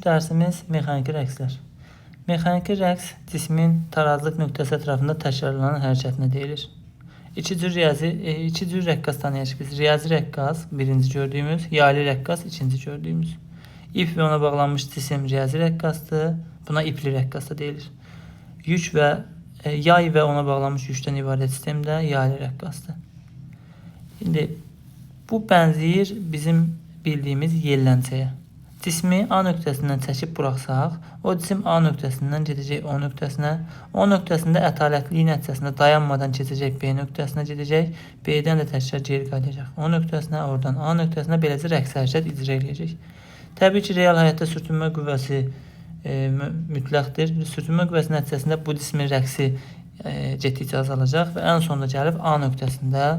Dərsimiz mexaniki rəqslər. Mexaniki rəqs cismin tarazlıq nöqtəsi ətrafında təkrarlanan hərəkətinə deyilir. İki cür riyazi, iki cür rəqqas tanıyırıq biz. Riyazi rəqqas birinci gördüyümüz, yaylı rəqqas ikinci gördüyümüz. İp və ona bağlanmış cisim riyazi rəqqasdır. Buna ipli rəqqas da deyilir. Yük və yay və ona bağlanmış yükdən ibarət sistem də yaylı rəqqasdır. İndi bu bənzəyir bizim bildiyimiz yelləncəyə. Cismi A nöqtəsindən çəkib buraxsaq, o cisim A nöqtəsindən gedəcək O nöqtəsinə, O nöqtəsində ətalətliyi nəticəsində dayanmadan keçəcək B nöqtəsinə gedəcək, B-dən də təkrar geri qayıdacaq O nöqtəsinə, oradan A nöqtəsinə beləcə rəqs hərəkət icra eləyəcək. Təbii ki, real həyatda sürtünmə qüvvəsi mütləqdir. Sürtünmə qüvvəsi nəticəsində bu cismin rəqsi getdikcə azalacaq və ən sonda gəlib A nöqtəsində,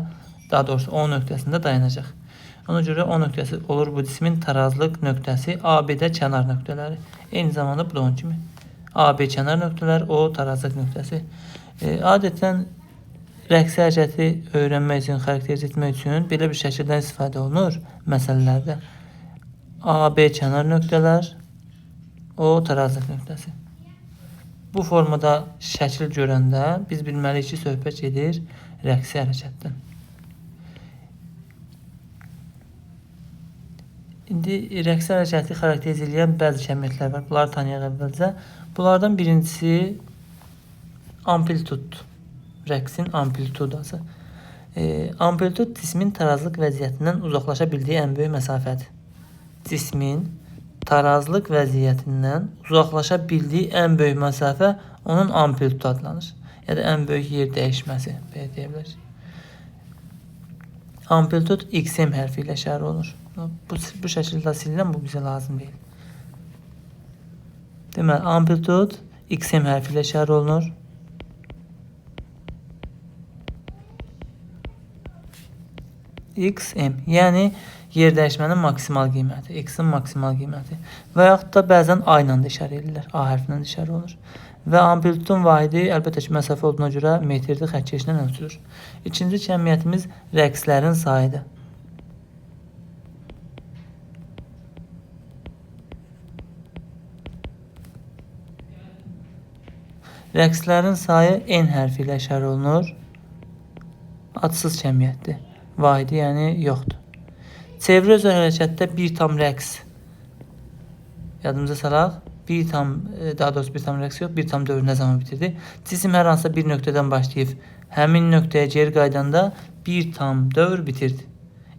daha doğrusu O nöqtəsində dayanacaq. Ona görə O nöqtəsi olur bu cismin tarazlıq nöqtəsi, AB-də kənar nöqtələri. Eyni zamanda bu da onun kimi. AB kənar nöqtələr, O tarazlıq nöqtəsi. Adətən rəqsi hərəkəti öyrənmək üçün, xarakterizə etmək üçün belə bir şəkildən istifadə olunur məsələlərdə. AB kənar nöqtələr, O tarazlıq nöqtəsi. Bu formada şəkil görəndə biz bilməliyik ki, söhbət gedir rəqsi hərəkətdən. İndi rəqsi hərəkəti xarakterizə edən bəzi kəmiyyətlər var. Bunları tanıyaq əvvəlcə. Bunlardan birincisi amplitud. Rəqsin amplitudası. Amplitud cismin tarazlıq vəziyyətindən uzaqlaşa bildiyi ən böyük məsafədir. Cismin tarazlıq vəziyyətindən uzaqlaşa bildiyi ən böyük məsafə onun amplitudu adlanır. Ya da ən böyük yer dəyişməsi belə deyə bilərik. Amplitud XM hərfi ilə işarə olunur. Bu şəkildə silirəm, bu bizə lazım deyil. Deməli, amplitud XM hərfi ilə işarə olunur. XM, yəni yer dəyişmənin maksimal qiyməti, X-in maksimal qiyməti. Və yaxud da bəzən A ilə də işarə edirlər, A hərfi ilə də işarə olunur. Və amplitudun vahidi əlbəttə ki, məsafə olduğuna görə metrdir, xəttkeşlə ölçülür. İkinci kəmiyyətimiz rəqslərin sayıdır. Rəqslərin sayı N hərfi ilə işarə olunur. Adsız kəmiyyətdir. Vahidi yəni yoxdur. Çevrə üzrə hərəkətdə bir tam rəqs. Yadımıza salaq. Bir tam, daha doğrusu bir tam rəqs yox, bir tam dövr nə zaman bitirdi? Cisim hər hansısa bir nöqtədən başlayıb həmin nöqtəyə geri qayıdanda bir tam dövr bitirdi.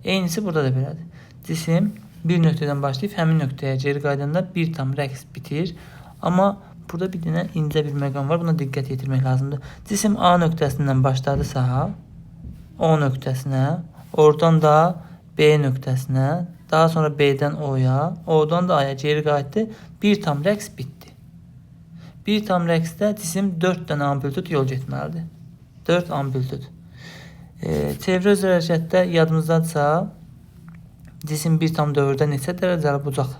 Eynisi burada da belədir. Cisim bir nöqtədən başlayıb həmin nöqtəyə geri qayıdanda bir tam rəqs bitir. Amma burada bir dənə incə bir məqam var. Buna diqqət yetirmək lazımdır. Cisim A nöqtəsindən başladısa, O nöqtəsinə, oradan da B nöqtəsinə, daha sonra B-dən O-ya, O-dan da A-ya geri qayıtdı. Bir tam rəqs bitdi. Bir tam rəqsdə cisim 4 dənə amplitud yol getməlidir. 4 amplitud. Çevrə üzrə hərəkətdə yadımızdadırsa, cisim bir tam dövrdə neçə dərəcəli bucaq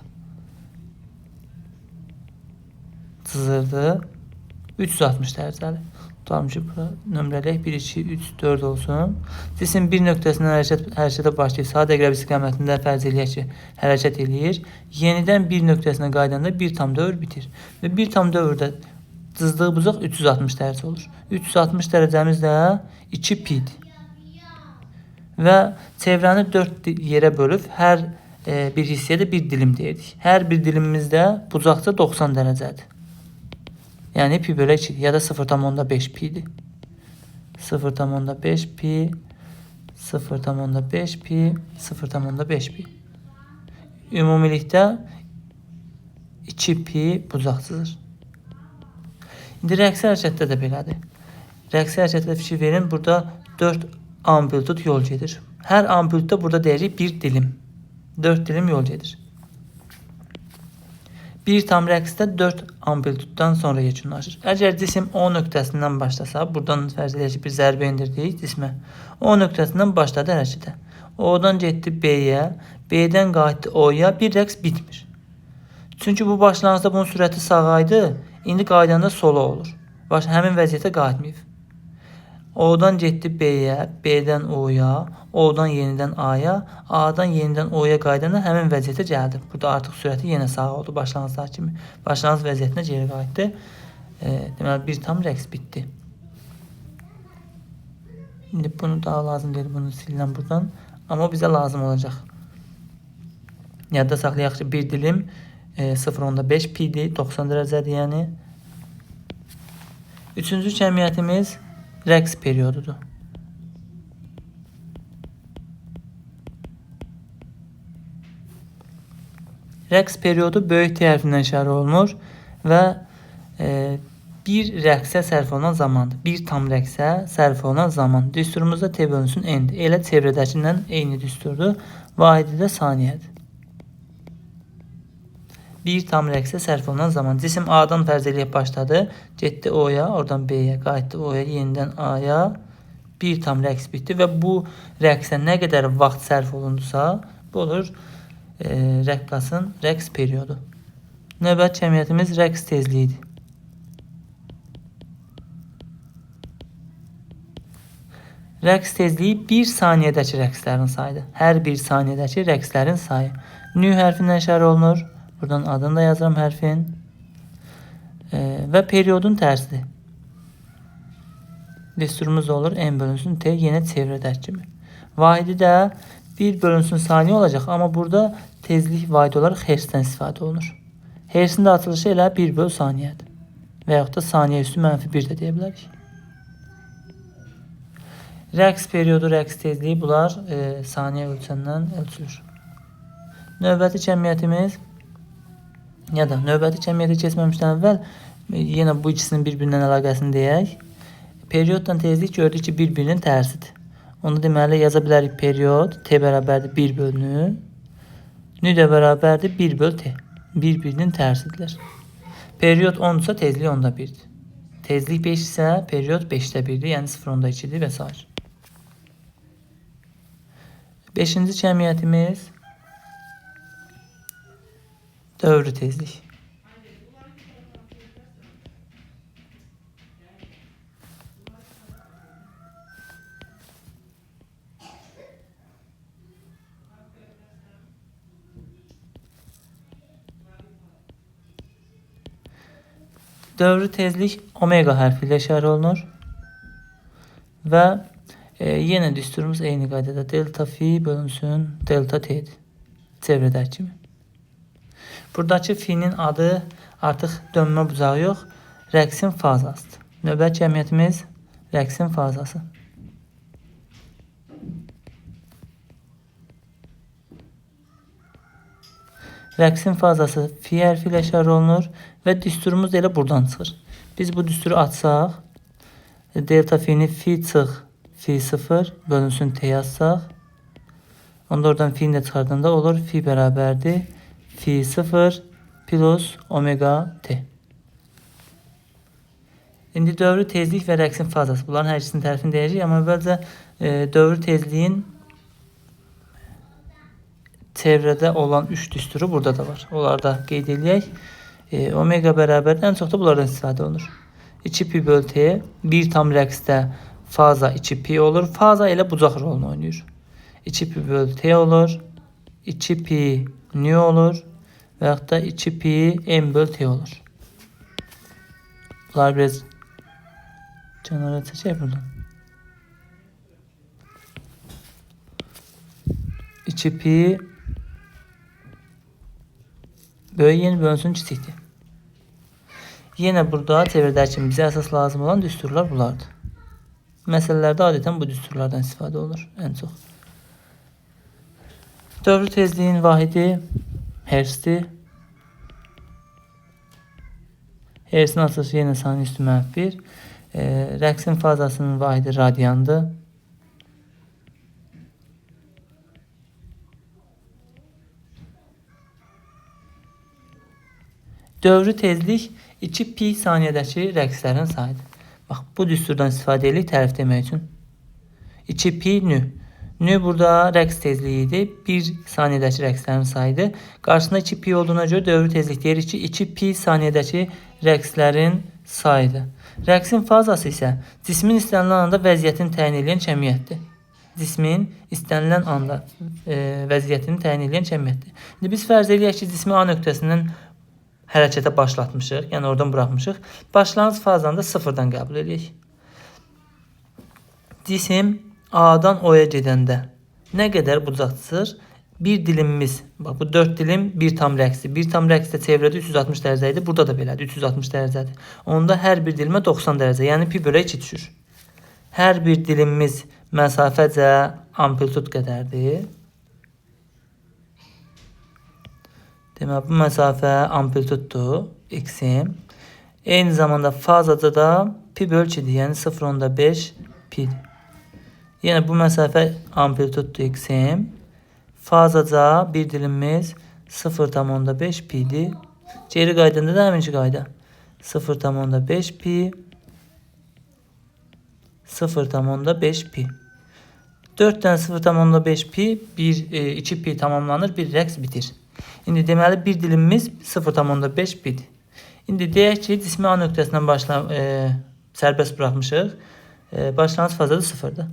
cızırdı? 360 dərəcəli. Tutalım ki, bura nömrələyək. 1, 2, 3, 4 olsun. Cisim bir nöqtəsindən hərəkətə başlayıb saat əqrəb istiqamətində fərz eləyək ki, hərəkət eləyir. Yenidən bir nöqtəsinə qayıdanda bir tam dövr bitir. Və bir tam dövrdə cızdığı bucaq 360 dərəcə olur. 360 dərəcəmiz də 2 pi-dir. Və çevrəni 4 yerə bölüb hər bir hissəyə də bir dilim deyirdik. Hər bir dilimimizdə bucaqca 90 dərəcədir. Yəni pi bölü 2 ya da 0,5 pi-dir. 0,5 pi, 0,5 pi, 0,5 pi. Ümumilikdə 2 pi bucaq cızır. İndi rəqsi hərəkətdə də belədir. Rəqsi hərəkətdə fikir verin, burada 4 amplitud yol gedir. Hər amplitudda burada deyirik bir dilim. 4 dilim yol gedir. Bir tam rəqsdə 4 amplituddan sonra yekunlaşır. Əgər cisim O nöqtəsindən başlasa, buradan fərz edək ki, bir zərbə endirdik cismə. O nöqtəsindən başladı hərəkətə. O-dan getdi B-yə, B-dən qayıtdı O-ya, bir rəqs bitmir. Çünki bu başlanğıcda bunun sürəti sağa idi, indi qayıdanda sola olur. Baş, həmin vəziyyətə qayıtmayıb. O-dan getdi B-yə, B-dən O-ya, O-dan yenidən A-ya, A-dan yenidən O-ya qayıdanda həmin vəziyyətə gəldi. Burada artıq sürəti yenə sağ oldu başlanğıcdakı kimi. Başlanğıc vəziyyətinə geri qayıtdı. Deməli, bir tam rəqs bitdi. İndi bunu daha lazım deyil, bunu silirəm buradan. Amma o bizə lazım olacaq. Yadda saxlayaq ki, bir dilim 0,5 pi-dir, 90 dərəcədir yəni. Üçüncü kəmiyyətimiz rəqs periodudur. Rəqs periodu böyük T hərfindən işarə olunur və bir rəqsə sərf olunan zamandır. Bir tam rəqsə sərf olunan zaman. Düsturumuzda T bölünsün N-dir. Elə çevrədəki ilə eyni düsturdur. Vahidi də saniyədir. Bir tam rəqsə sərf olunan zaman. Cisim A-dan fərz eləyib başladı. Getdi O-ya, oradan B-yə, qayıtdı O-ya, yenidən A-ya. Bir tam rəqs bitdi və bu rəqsə nə qədər vaxt sərf olundusa, bu olur rəqqasın rəqs periodu. Növbəti kəmiyyətimiz rəqs tezliyidir. Rəqs tezliyi bir saniyədəki rəqslərin sayıdır. Hər bir saniyədəki rəqslərin sayı. Nü hərfindən işarə olunur. Buradan adını da yazıram hərfin. Və periodun tərsidir. Düsturumuz olur M bölünsün T yenə çevrədəki kimi. Vahidi də 1 bölünsün saniyə olacaq. Amma burada tezlik vahidi olaraq hertzdən istifadə olunur. Hertzin də açılışı elə 1 böl saniyədir. Və yaxud da saniyə üstü mənfi 1 də deyə bilərik. Rəqs periodu, rəqs tezliyi bunlar saniyə ölçəndən ölçülür. Növbəti kəmiyyətimiz ya da növbəti kəmiyyətə keçməmişdən əvvəl yenə bu ikisinin bir-birindən əlaqəsini deyək. Periodla tezlik gördük ki, bir-birinin tərsidir. Onu deməli yaza bilərik period T bərabərdir 1 böl nü. Nü də bərabərdir 1 böl T. Bir-birinin tərsidirlər. Period 10-dursa tezlik 10-da 1-dir. Tezlik 5 isə period 5-də 1-dir, yəni 0,2-dir və s. Beşinci kəmiyyətimiz dövrü tezlik. Dövrü tezlik omega hərfi ilə işarə olunur və yenə düsturumuz eyni qaydada delta fi bölünsün delta t-dir. Çevrədəki kimi. Buradakı fi-nin adı artıq dönmə bucağı yox, rəqsin fazasıdır. Növbəti kəmiyyətimiz rəqsin fazası. Rəqsin fazası fi hərfi ilə işarə olunur və düsturumuz da elə buradan çıxır. Biz bu düsturu açsaq, delta fi-ni fi çıx fi 0 bölünsün t yazsaq, onda oradan fi-ni də çıxardanda olur fi bərabərdir fi 0 plus omega t. İndi dövrü tezlik və rəqsin fazası. Bunların hər ikisinin tərifini deyəcəyik, amma əvvəlcə dövrü tezliyin çevrədə olan 3 düsturu burada da var. Onları da qeyd eləyək. Omega bərabərdir. Ən çox da bunlardan istifadə olunur. 2 pi böl t, bir tam rəqsdə faza 2 pi olur. Faza elə bucaq rolunu oynayır. 2 pi böl t olur. 2 pi nü olur. Və yaxud da 2 pi m böl t olur. Bunları biraz kənara çəkək buradan. 2 pi böyük yeni bölünsün kiçikdir. Yenə burada çevirdəki kimi bizə əsas lazım olan düsturlar bunlardır. Məsələlərdə adətən bu düsturlardan istifadə olunur ən çox. Dövrü tezliyin vahidi hertzdir. Hertzin açılışı yenə saniyə üstü mənfi 1. Rəqsin fazasının vahidi radiandır. Dövrü tezlik 2 pi saniyədəki rəqslərin sayıdır. Bax, bu düsturdan istifadə edirik tərif demək üçün. 2 pi nü. Nü burada rəqs tezliyi idi. 1 saniyədəki rəqslərin sayıdır. Qarşısında 2 pi olduğuna görə dövrü tezlik deyirik ki, 2 pi saniyədəki rəqslərin sayıdır. Rəqsin fazası isə cismin istənilən anda vəziyyətini təyin edən kəmiyyətdir. Cismin istənilən anda vəziyyətini təyin edən kəmiyyətdir. İndi biz fərz eləyək ki, cismi A nöqtəsindən hərəkətə başlatmışıq, yəni oradan buraxmışıq. Başlanğıc fazanı da sıfırdan qəbul eləyək. Cisim A-dan O-ya gedəndə nə qədər bucaq cızır? Bir dilimimiz, bax bu 4 dilim bir tam rəqsdir. Bir tam rəqs də çevrədə 360 dərəcə idi. Burada da belədir, 360 dərəcədir. Onda hər bir dilimə 90 dərəcə, yəni pi bölü 2 düşür. Hər bir dilimimiz məsafəcə amplitud qədərdir. Demək, bu məsafə amplituddur, x-in. Eyni zamanda fazaca da pi bölü 2-dir, yəni 0,5 pi-dir. Yenə bu məsafə amplituddur x-in. Fazaca bir dilimimiz 0,5 pi-dir. Geri qaydanda da həminki qayda. 0,5 pi, 0,5 pi. 4 dənə 0,5 pi, 2 pi tamamlanır, bir rəqs bitir. İndi deməli bir dilimimiz 0,5 pidir. İndi deyək ki, cismi A nöqtəsindən sərbəst buraxmışıq. Başlanğıc fazada 0-dır.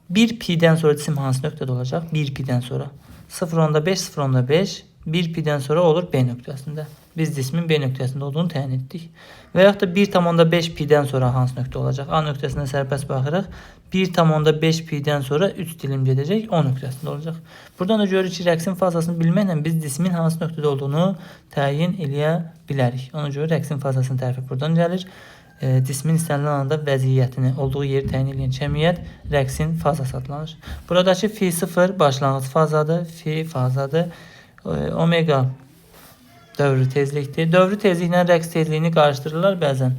1 pi'dən sonra cisim hansı nöqtədə olacaq? 1 pi'dən sonra. 0,5, 0,5, 1 pi'dən sonra olur B nöqtəsində. Biz cismin B nöqtəsində olduğunu təyin etdik. Və yaxud da 1,5 pi'dən sonra hansı nöqtə olacaq? A nöqtəsindən sərbəst baxırıq. 1,5 pi'dən sonra 3 dilim gedəcək, O nöqtəsində olacaq. Buradan da görürük ki, rəqsin fazasını bilməklə biz cismin hansı nöqtədə olduğunu təyin eləyə bilərik. Ona görə rəqsin fazasının tərifi buradan gəlir. Cismin istənilən anda vəziyyətini, olduğu yeri təyin edən kəmiyyət rəqsin fazası adlanır. Buradakı fi 0 başlanğıc fazadır, fi fazadır. Omega dövrü tezlikdir. Dövrü tezliklə rəqs tezliyini qarışdırırlar bəzən.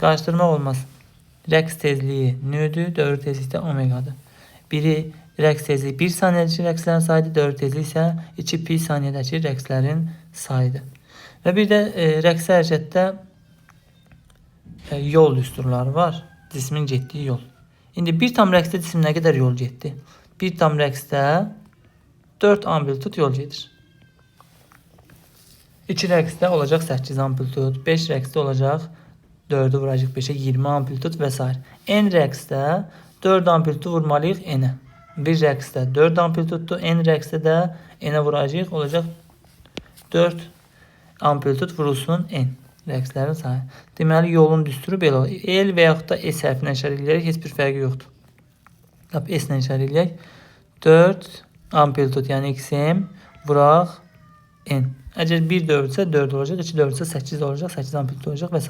Qarışdırmaq olmaz. Rəqs tezliyi nüdür, dövrü tezlik də omegadır. Biri rəqs tezliyi 1 saniyədəki rəqslərin sayıdır, dövrü tezlik isə 2 pi saniyədəki rəqslərin sayıdır. Və bir də rəqsi hərəkətdə yol düsturları var. Cismin getdiyi yol. İndi bir tam rəqsdə cisim nə qədər yol getdi? Bir tam rəqsdə 4 amplitud yol gedir. 2 rəqsdə olacaq 8 amplitud, 5 rəqsdə olacaq 4-ü vuracaq 5-ə 20 amplitud və s. N rəqsdə 4 amplitud vurmalıyıq N-ə. Bir rəqsdə 4 amplituddur, N rəqsdə də N-ə vuracaq, olacaq 4 amplitud vurulsun N. Rəqslərin sayı. Deməli, yolun düsturu belə olur. L və yaxud da S hərfinə işarə eləyərək heç bir fərqi yoxdur. Lap S ilə işarə eləyək. 4 amplitud, yəni XM vuraq N. Əgər 1 dövrdsə 4 olacaq, 2 dövrdsə 8 olacaq, 8 amplitud olacaq və s.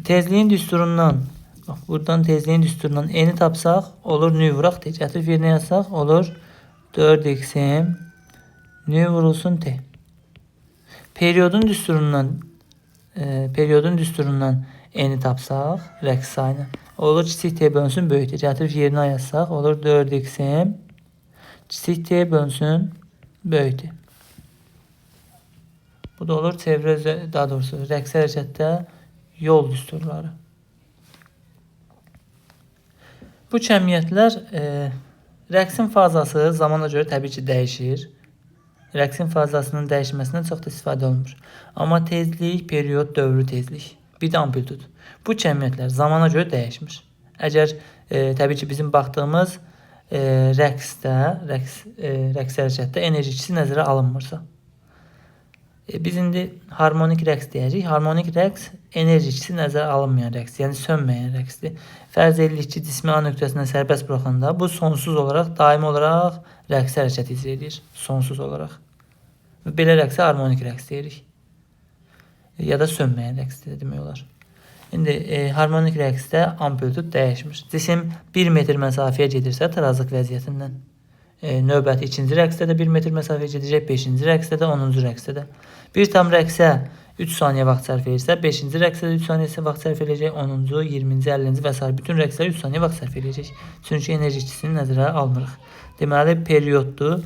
Tezliyin düsturundan, bax, buradan tezliyin düsturundan N-i tapsaq, olur nü vuraq T. Gətirib yerinə yazsaq, olur 4XM nü vurulsun T. Periodun düsturundan N-i tapsaq, rəqs sayını, olur kiçik T bölünsün böyük T. Gətirib yerinə yazsaq, olur 4XM kiçik T bölünsün böyük T. Bu da olur çevrə, daha doğrusu rəqsi hərəkətdə yol düsturları. Bu kəmiyyətlər rəqsin fazası zamana görə təbii ki dəyişir. Rəqsin fazasının dəyişməsindən çox da istifadə olunmur. Amma tezlik, period, dövrü tezlik, bir də amplitud. Bu kəmiyyətlər zamana görə dəyişmir. Əgər təbii ki bizim baxdığımız rəqsdə, rəqs hərəkətdə enerji itkisi nəzərə alınmırsa. Biz indi harmonik rəqs deyəcəyik. Harmonik rəqs enerji itkisi nəzərə alınmayan rəqs, yəni sönməyən rəqsdir. Fərz edirik ki, cismi A nöqtəsindən sərbəst buraxanda bu sonsuz olaraq, daimi olaraq rəqsi hərəkət icra edir. Sonsuz olaraq. Belə rəqsə harmonik rəqs deyirik. Ya da sönməyən rəqs demək olar. İndi harmonik rəqsdə amplitud dəyişmir. Cisim 1 metr məsafəyə gedirsə tarazlıq vəziyyətindən. Növbəti ikinci rəqsdə də 1 metr məsafəyə gedəcək, 5-ci rəqsdə də, 10-cu rəqsdə də. Bir tam rəqsə 3 saniyə vaxt sərf edirsə, 5-ci rəqsdə də 3 saniyə vaxt sərf edəcək, 10-cu, 20-ci, 50-ci və s. Bütün rəqslərə 3 saniyə vaxt sərf edəcək. Çünki enerji itkisini nəzərə almırıq. Deməli, perioddur,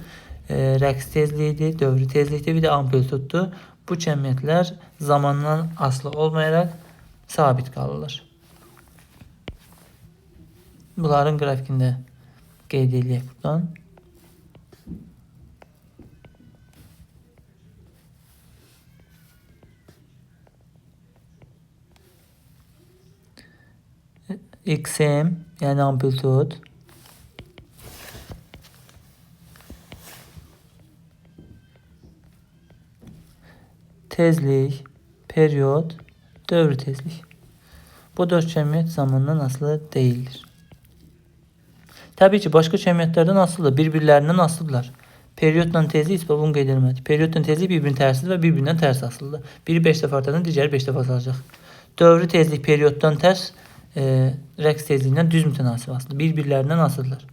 rəqs tezliyidir, dövrü tezlikdir, bir də amplituddur. Bu kəmiyyətlər zamandan asılı olmayaraq sabit qalırlar. Bunların qrafikini də qeyd eləyək buradan. XM, yəni amplitud. Tezlik, period, dövrü tezlik. Bu 4 cəmiyyət zamandan asılı deyildir. Təbii ki, başqa cəmiyyətlərdən asılıdır, bir-birlərindən asılıdırlar. Periodla tezlik heç bunu qeyd edilmədi. Periodla tezlik bir-birinin tərsidir və bir-birindən tərs asılıdır. Biri 5 dəfə artacaq, digəri 5 dəfə azalacaq. Dövrü tezlik perioddan tərs, rəqs tezliyindən düz mütənasib asılıdır. Bir-birlərindən asılıdırlar.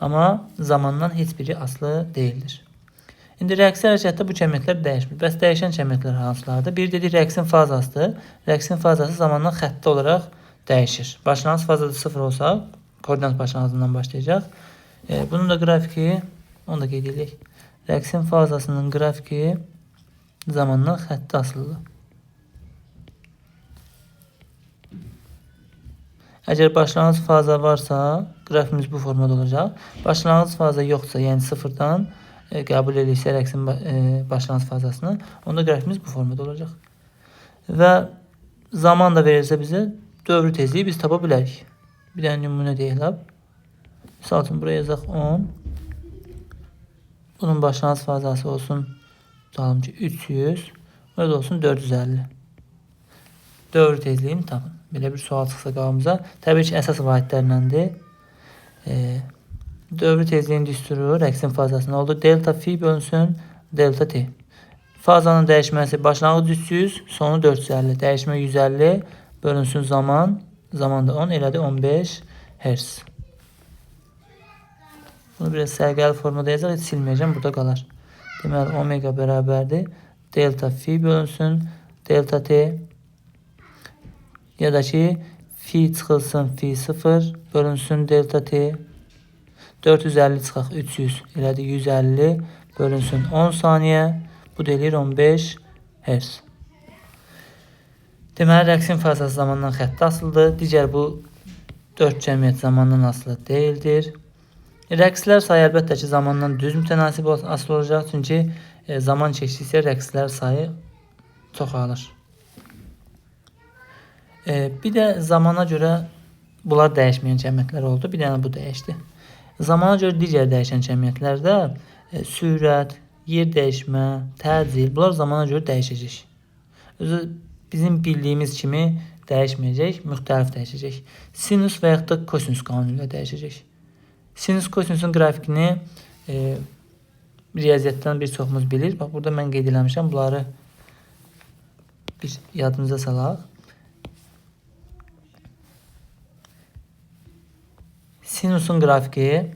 Amma zamandan heç biri asılı deyildir. İndi rəqsi hərəkətdə bu cəmiyyətlər dəyişmir. Bəs dəyişən cəmiyyətlər hansılardır? Bir dedik rəqsin fazasıdır. Rəqsin fazası zamandan xətti olaraq dəyişir. Başlanğıc fazada 0 olsa, koordinat başlanğıcından başlayacaq. Bunun da qrafiki, onu da qeyd edək. Rəqsin fazasının qrafiki zamandan xətti asılıdır. Əgər başlanğıc faza varsa, qrafimiz bu formada olacaq. Başlanğıc faza yoxsa, yəni sıfırdan qəbul edirsə rəqsin başlanğıc fazasını, onda qrafimiz bu formada olacaq. Və zaman da verilsə bizə dövrü tezliyi biz tapa bilərik. Bir dənə nümunə deyək lap. Misal üçün buraya yazaq 10. Bunun başlanğıc fazası olsun tutalım ki 300. Burada olsun 450. Dövrü tezliyini tapın. Belə bir sual çıxsa qabımıza. Təbii ki, əsas vahidlərləndir. Dövrü tezliyin düsturu rəqsin fazası nə oldu? Delta fi bölünsün delta t. Fazanın dəyişməsi başlanğıc 300, sonu 450. Dəyişmə 150 bölünsün zaman. Zaman da 10 elədi 15 Hz. Bunu biraz səliqəli formada yazacaq, heç silməyəcəm, burada qalar. Deməli, omega bərabərdir. Delta fi bölünsün delta t. Ya da ki, fi çıxılsın fi 0 bölünsün delta t. 450 çıxaq 300 elədi 150 bölünsün 10 saniyə. Bu da eləyir 15 Hz. Deməli, rəqsin fazası zamandan xətti asılıdır. Digər bu 4 cəmiyyət zamandan asılı deyildir. Rəqslər sayı əlbəttə ki, zamandan düz mütənasib asılı olacaq. Çünki zaman keçdikcə rəqslər sayı çoxalır. Bir də zamana görə bunlar dəyişməyən cəmiyyətlər oldu. Bir dənə bu dəyişdi. Zamana görə digər dəyişən cəmiyyətlərdə sürət, yer dəyişmə, təcil, bunlar zamana görə dəyişəcək. Özü bizim bildiyimiz kimi dəyişməyəcək, müxtəlif dəyişəcək. Sinus və yaxud da kosinus qanunu ilə dəyişəcək. Sinus kosinusun qrafikini riyaziyyatdan bir çoxumuz bilir. Bax, burada mən qeyd eləmişəm. Bunları bir yadınıza salaq. Sinusun qrafiki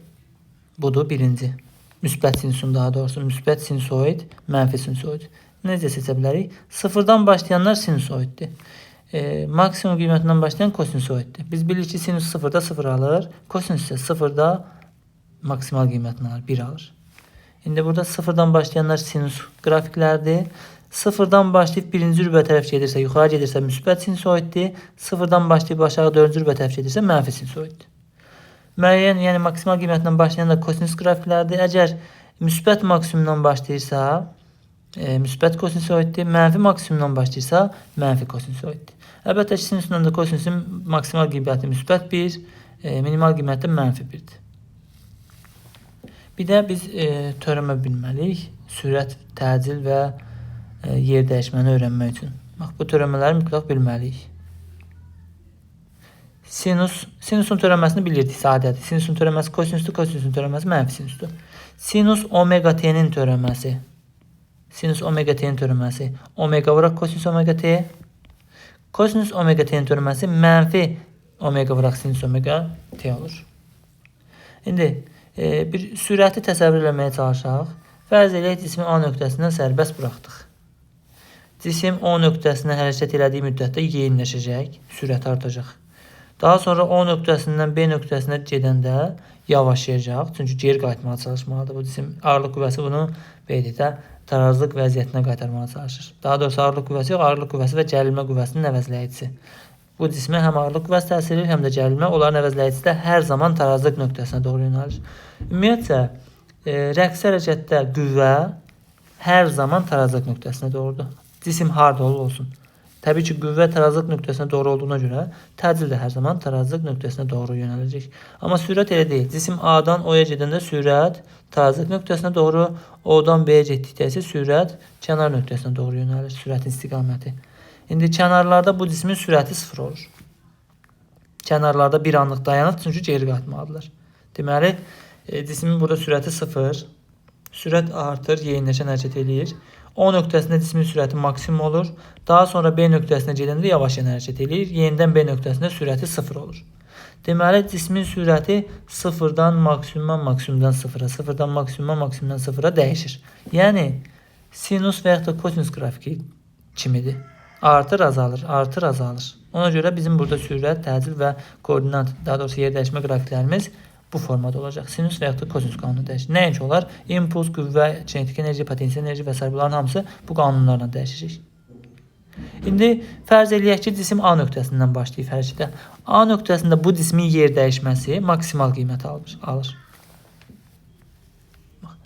budur birinci. Müsbət sinusun daha doğrusu. Müsbət sinusoid, mənfi sinusoid. Necə seçə bilərik? Sıfırdan başlayanlar sinusoiddir. Maksimum qiymətindən başlayan kosinusoiddir. Biz bilirik ki, sinus sıfırda 0 alır. Kosinus isə sıfırda maksimal qiymətini alır, 1 alır. İndi burada sıfırdan başlayanlar sinus qrafiklərdir. Sıfırdan başlayıb birinci rübə tərəf gedirsə, yuxarı gedirsə müsbət sinusoiddir. Sıfırdan başlayıb aşağı dördüncü rübə tərəf gedirsə mənfi sinusoiddir. Müəyyən, yəni maksimal qiymətindən başlayan da kosinus qrafiklərdir. Əgər müsbət maksimumdan başlayırsa, müsbət kosinusoiddir. Mənfi maksimumdan başlayırsa, mənfi kosinusoiddir. Əlbəttə ki, sinusla da kosinusun maksimal qiyməti müsbət 1, minimal qiyməti mənfi 1-dir. Bir də biz törəmə bilməliyik. Sürət, təcil və yer dəyişməni öyrənmək üçün. Bax, bu törəmələri mütləq bilməliyik. Sinusun törəməsini bilirdik, sadədir. Sinusun törəməsi kosinusdur, kosinusun törəməsi mənfi sinusdur. Sinus omega t-nin törəməsi. Sinus omega t-nin törəməsi omega vuraq kosinus omega t. Kosinus omega t-nin törəməsi mənfi omega vuraq sinus omega t olur. İndi bir sürəti təsəvvür eləməyə çalışaq. Fərz eləyək cismi A nöqtəsindən sərbəst buraxdıq. Cisim O nöqtəsinə hərəkət elədiyi müddətdə yeyinləşəcək, sürəti artacaq. Daha sonra O nöqtəsindən B nöqtəsinə gedəndə yavaşlayacaq. Çünki geri qayıtmağa çalışmalıdır. Bu cisim ağırlıq qüvvəsi bunu belə deyək də tarazlıq vəziyyətinə qaytarmağa çalışır. Daha doğrusu ağırlıq qüvvəsi yox, ağırlıq qüvvəsi və gərilmə qüvvəsinin əvəzləyicisi. Bu cismə həm ağırlıq qüvvəsi təsir edir, həm də gərilmə. Onların əvəzləyicisi də hər zaman tarazlıq nöqtəsinə doğru yönəlir. Ümumiyyətcə, rəqsi hərəkətdə qüvvə hər zaman tarazlıq nöqtəsinə doğrudur. Cisim harda olur olsun. Təbii ki, qüvvə tarazlıq nöqtəsinə doğru olduğuna görə təcil də hər zaman tarazlıq nöqtəsinə doğru yönələcək. Amma sürət elə deyil. Cisim A-dan O-ya gedəndə sürət tarazlıq nöqtəsinə doğru, O-dan B-yə getdikdə isə sürət kənar nöqtəsinə doğru yönəlir, sürətin istiqaməti. İndi kənarlarda bu cismin sürəti 0 olur. Kənarlarda bir anlıq dayanıb, çünki geri qayıtmalıdırlar. Deməli, cismin burada sürəti 0, sürət artır, yeyinləşən hərəkət eləyir. O nöqtəsində cismin sürəti maksimum olur. Daha sonra B nöqtəsinə gedəndə yavaş yan hərəkət eləyir. Yenidən B nöqtəsində sürəti 0 olur. Deməli, cismin sürəti 0-dan maksimuma, maksimumdan 0-a, 0-dan maksimuma, maksimumdan 0-a dəyişir. Yəni, sinus və yaxud da kosinus qrafiki kimidir. Artır, azalır, artır, azalır. Ona görə bizim burada sürət, təcil və koordinat, daha doğrusu yer dəyişmə qrafiklərimiz bu formada olacaq. Sinus və yaxud da kosinus qanunu dəyişir. Nəinki olar? İmpuls, qüvvə, kinetik enerji, potensial enerji və s. Bunların hamısı bu qanunlarla dəyişəcək. İndi fərz eləyək ki, cisim A nöqtəsindən başlayıb hərəkətə. A nöqtəsində bu cismin yer dəyişməsi maksimal qiymət alır. Bax,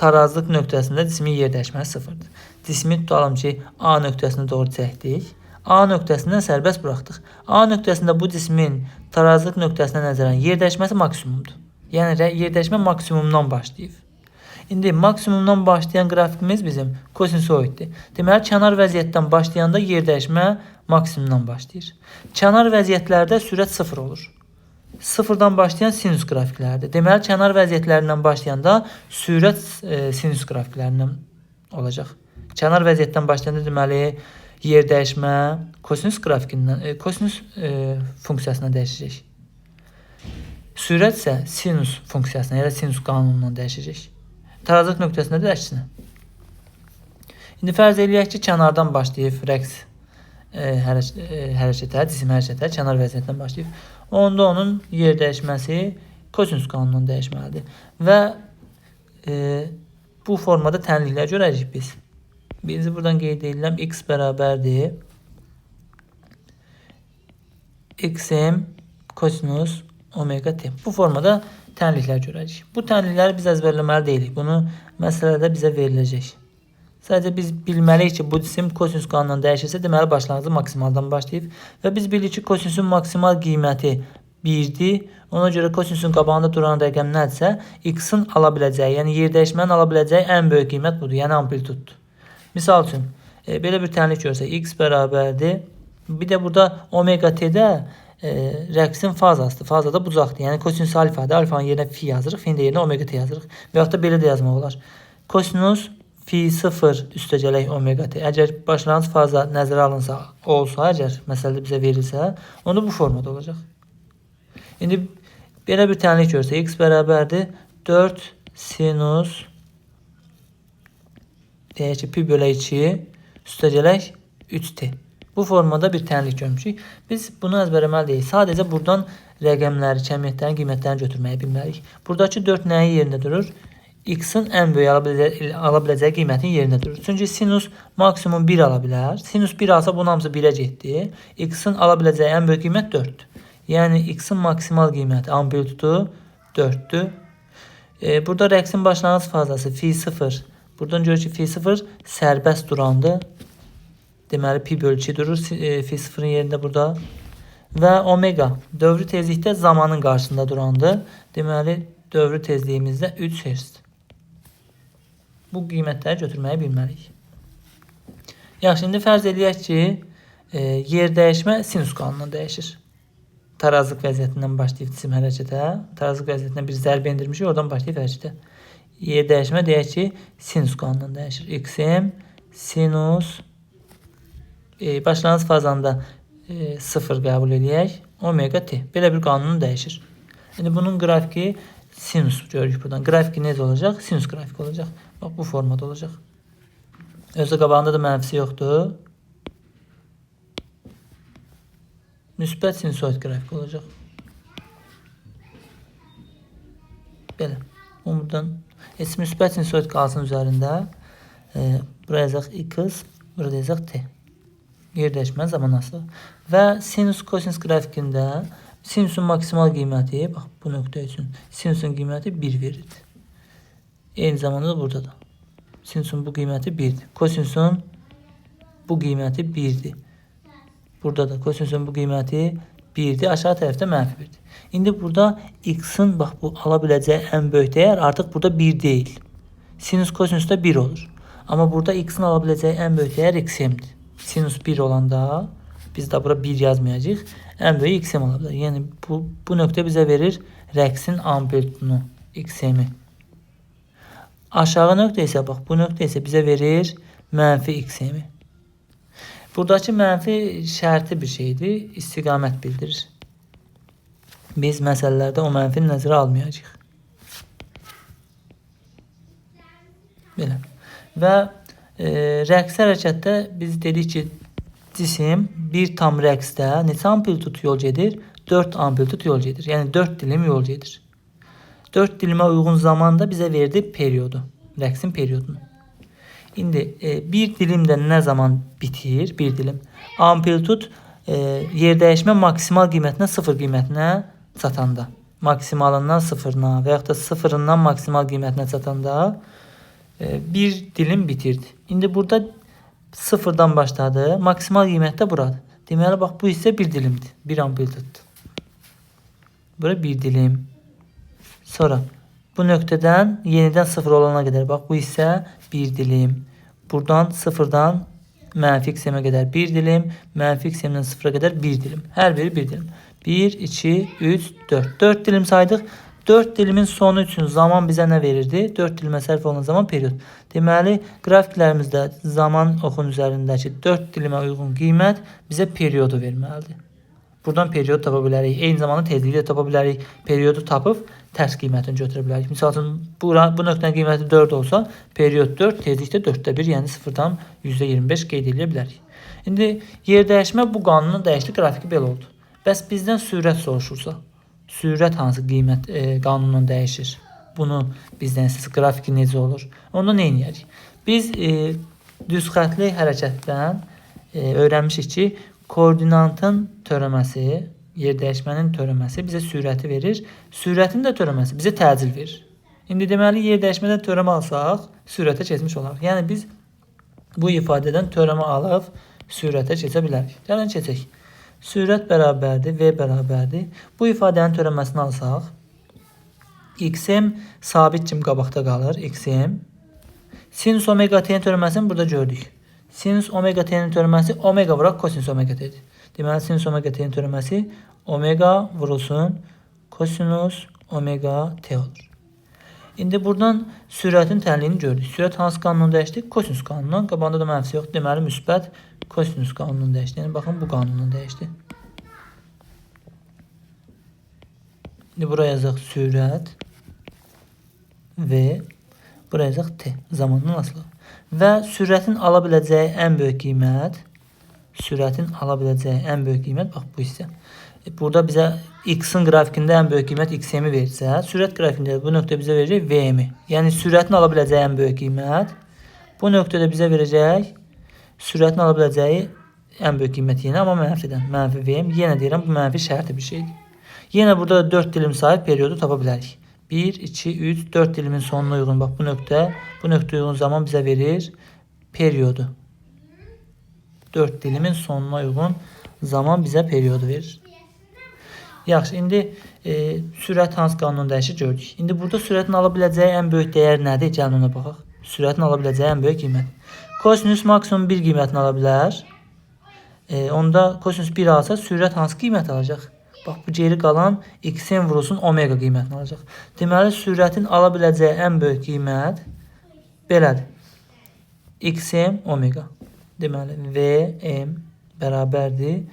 tarazlıq nöqtəsində cismin yer dəyişməsi 0-dır. Cismi tutalım ki, A nöqtəsinə doğru çəkdik. A nöqtəsindən sərbəst buraxdıq. A nöqtəsində bu cismin tarazlıq nöqtəsinə nəzərən yer dəyişməsi maksimumdur. Yəni, yer dəyişmə maksimumdan başlayıb. İndi maksimumdan başlayan qrafikimiz bizim kosinusoiddir. Deməli, kənar vəziyyətdən başlayanda yer dəyişmə maksimumdan başlayır. Kənar vəziyyətlərdə sürət 0 olur. 0-dan başlayan sinus qrafiklərdir. Deməli, kənar vəziyyətlərindən başlayanda sürət sinus qrafiklərindən olacaq. Kənar vəziyyətdən başlayanda deməli, yer dəyişmə kosinus qrafikindən, kosinus funksiyasına dəyişəcək. Sürət isə sinus funksiyasına, ya da sinus qanunundan dəyişəcək. Tarazlıq nöqtəsində də əksinə. İndi fərz eləyək ki, kənardan başlayıb rəqs hərəkətə, cisim hərəkətə, kənar vəziyyətdən başlayıb. Onda onun yer dəyişməsi kosinus qanunundan dəyişməlidir. Və bu formada tənliklər görəcəyik biz. Birinci buradan qeyd edirəm, x bərabərdir xm kosinus omega t. Bu formada tənliklər görəcəyik. Bu tənlikləri biz əzbərləməli deyilik. Bunu məsələdə bizə veriləcək. Sadəcə biz bilməliyik ki, bu cisim kosinus qanunundan dəyişirsə, deməli başlanğıcı maksimaldan başlayıb. Və biz bilirik ki, kosinusun maksimal qiyməti 1-dir. Ona görə kosinusun qabağında duran rəqəm nədirsə, x-in ala biləcəyi, yəni yer dəyişmənin ala biləcəyi ən böyük qiymət budur, yəni amplituddur. Misal üçün, belə bir tənlik görsək, x bərabərdir. Bir də burada omega t-də rəqsin fazasıdır. Faza da bucaqdır. Yəni kosinus alfadır. Alfanın yerinə fi yazırıq, fi-nin də yerinə omega t yazırıq. Və yaxud da belə də yazmaq olar. Kosinus fi 0 üstəgələk omega t. Əgər başlanğıc faza nəzərə alınsa, olsa, əgər məsələdə bizə verilsə, onda bu formada olacaq. İndi belə bir tənlik görsək, x bərabərdir 4 sinus deyək ki, pi bölə 2 üstəgələk 3t. Bu formada bir tənlik görmüşük. Biz bunu əzbərləməli deyilik. Sadəcə buradan rəqəmləri, kəmiyyətlərin qiymətlərini götürməyi bilməliyik. Buradakı 4 nəyin yerində durur? X-in ən böyük ala biləcəyi qiymətin yerində durur. Çünki sinus maksimum 1 ala bilər. Sinus 1 alsa bunun hamısı 1-ə getdi. X-in ala biləcəyi ən böyük qiymət 4-dür. Yəni X-in maksimal qiyməti amplitudu 4-dür. Burada rəqsin başlanğıc fazası fi 0. Buradan görür ki, fi 0 sərbəst durandır. Deməli, pi bölü 2 durur fi 0-ın yerində burada. Və omega dövrü tezlikdə zamanın qarşısında durandır. Deməli, dövrü tezliyimizdə 3 Hz. Bu qiymətləri götürməyi bilməliyik. Yaxşı, indi fərz eləyək ki, yer dəyişmə sinus qanunundan dəyişir. Tarazlıq vəziyyətindən başlayıb cisim hərəkətə, tarazlıq vəziyyətindən bir zərbə endirmişik, oradan başlayıb hərəkətə. Yer dəyişmə deyək ki, sinus qanunundan dəyişir. XM sinus başlanğıc fazanda 0 qəbul eləyək, omega t. Belə bir qanun dəyişir. İndi bunun qrafiki sinus görürük buradan. Qrafiki necə olacaq? Sinus qrafiki olacaq. Bax, bu formada olacaq. Özü qabağında da mənfisi yoxdur. Müsbət sinusoid qrafiki olacaq. Belə. Bunu buradan müsbət sinusoid qalsın üzərində. Buraya yazaq x, burada yazaq t. Yer dəyişmə zaman asılı. Və sinus kosinus qrafikində sinusun maksimal qiyməti, bax bu nöqtə üçün sinusun qiyməti 1 verirdi. Eyni zamanda da burada da. Sinusun bu qiyməti 1-dir. Kosinusun bu qiyməti 1-dir. Burada da kosinusun bu qiyməti 1-dir. Aşağı tərəfdə mənfi 1-dir. İndi burada x-in bax bu ala biləcəyi ən böyük dəyər artıq burada 1 deyil. Sinus kosinus da 1 olur. Amma burada x-in ala biləcəyi ən böyük dəyər xm-dir. Sinus 1 olanda biz də bura 1 yazmayacağıq. Ən böyük xm ola bilər. Yəni bu nöqtə bizə verir rəqsin amplitudunu, xm-i. Aşağı nöqtə isə bax bu nöqtə isə bizə verir mənfi xm-i. Buradakı mənfi şərti bir şeydir, istiqamət bildirir. Biz məsələlərdə o mənfini nəzərə almayacağıq. Belə. Və rəqsi hərəkətdə biz dedik ki, cisim bir tam rəqsdə neçə amplitud yol gedir? 4 amplitud yol gedir. Yəni 4 dilim yol gedir. 4 dilimə uyğun zamanda bizə verdi periodu, rəqsin periodunu. İndi bir dilim də nə zaman bitir? Bir dilim. Amplitud yer dəyişmə maksimal qiymətinə 0 qiymətinə çatanda, maksimalından 0-na və yaxud da 0-ından maksimal qiymətinə çatanda bir dilim bitirdi. İndi burada 0-dan başladı. Maksimal qiymət də buradır. Deməli bax bu hissə bir dilimdir. Bir amplituddur. Bura bir dilim. Sonra bu nöqtədən yenidən 0 olana qədər bax bu hissə bir dilim. Buradan 0-dan mənfi xm-ə qədər bir dilim, mənfi xm-dən 0-a qədər bir dilim. Hər biri bir dilim. 1, 2, 3, 4. 4 dilim saydıq. 4 dilimin sonu üçün zaman bizə nə verirdi? 4 dilimə sərf olunan zaman period. Deməli, qrafiklərimizdə zaman oxun üzərindəki 4 dilimə uyğun qiymət bizə periodu verməlidir. Buradan period tapa bilərik. Eyni zamanda tezliyi də tapa bilərik. Periodu tapıb tərs qiymətini götürə bilərik. Misal üçün, bu nöqtənin qiyməti 4 olsa, period 4, tezlik də 4-də 1, yəni 0,25 qeyd edə bilərik. İndi yer dəyişmə bu qanunun dəyişdi, qrafiki belə oldu. Bəs bizdən sürət soruşursa, sürət hansı qiymət qanunla dəyişir? Bunu bizdən istəsə qrafiki necə olur? Onda nə edərik? Biz düz xətli hərəkətdən öyrənmişik ki, koordinatın törəməsi, yer dəyişmənin törəməsi bizə sürəti verir. Sürətin də törəməsi bizə təcil verir. İndi deməli, yer dəyişmədən törəmə alsaq, sürətə keçmiş olarıq. Yəni biz bu ifadədən törəmə alıb sürətə keçə bilərik. Gəlin keçək. Sürət bərabərdir, V bərabərdir. Bu ifadənin törəməsini alsaq, xm sabit kimi qabaqda qalır. Xm. Sinus omega t-nin törəməsini burada gördük. Sinus omega t-nin törəməsi omega vuraq kosinus omega t-dir. Deməli, sinus omega t-nin törəməsi omega vurulsun kosinus omega t olur. İndi buradan sürətin tənliyini gördük. Sürət hansı qanunla dəyişdi? Kosinus qanunundan. Qabağında da mənfisi yoxdur. Deməli, müsbət kosinus qanunundan dəyişdi. Yəni, baxın, bu qanunla dəyişdi. İndi buraya yazaq sürət V, buraya yazaq T, zamandan asılı. Və sürətin ala biləcəyi ən böyük qiymət, sürətin ala biləcəyi ən böyük qiymət, bax bu hissə. Burada bizə x-in qrafikində ən böyük qiymət xm-i verirsə, sürət qrafikində bu nöqtə bizə verəcək vm-i. Yəni sürətin ala biləcəyi ən böyük qiymət bu nöqtədə bizə verəcək sürətin ala biləcəyi ən böyük qiymət yenə, amma mənfidən. Mənfi vm, yenə deyirəm, bu mənfi şərti bir şeydir. Yenə burada da 4 dilim sahib periodu tapa bilərik. 1, 2, 3, 4 dilimin sonuna uyğun. Bax bu nöqtə, bu nöqtə uyğun zaman bizə verir periodu. 4 dilimin sonuna uyğun zaman bizə periodu verir. Yaxşı, indi sürət hansı qanunun dəyişir gördük. İndi burada sürətin ala biləcəyi ən böyük dəyər nədir? Gəlin ona baxaq. Sürətin ala biləcəyi ən böyük qiymət. Kosinus maksimum 1 qiymətini ala bilər. Onda kosinus 1 alsa sürət hansı qiymət alacaq? Bax, bu geri qalan xm vurulsun omega qiymətini alacaq. Deməli, sürətin ala biləcəyi ən böyük qiymət belədir. Xm omega. Deməli, Vm bərabərdir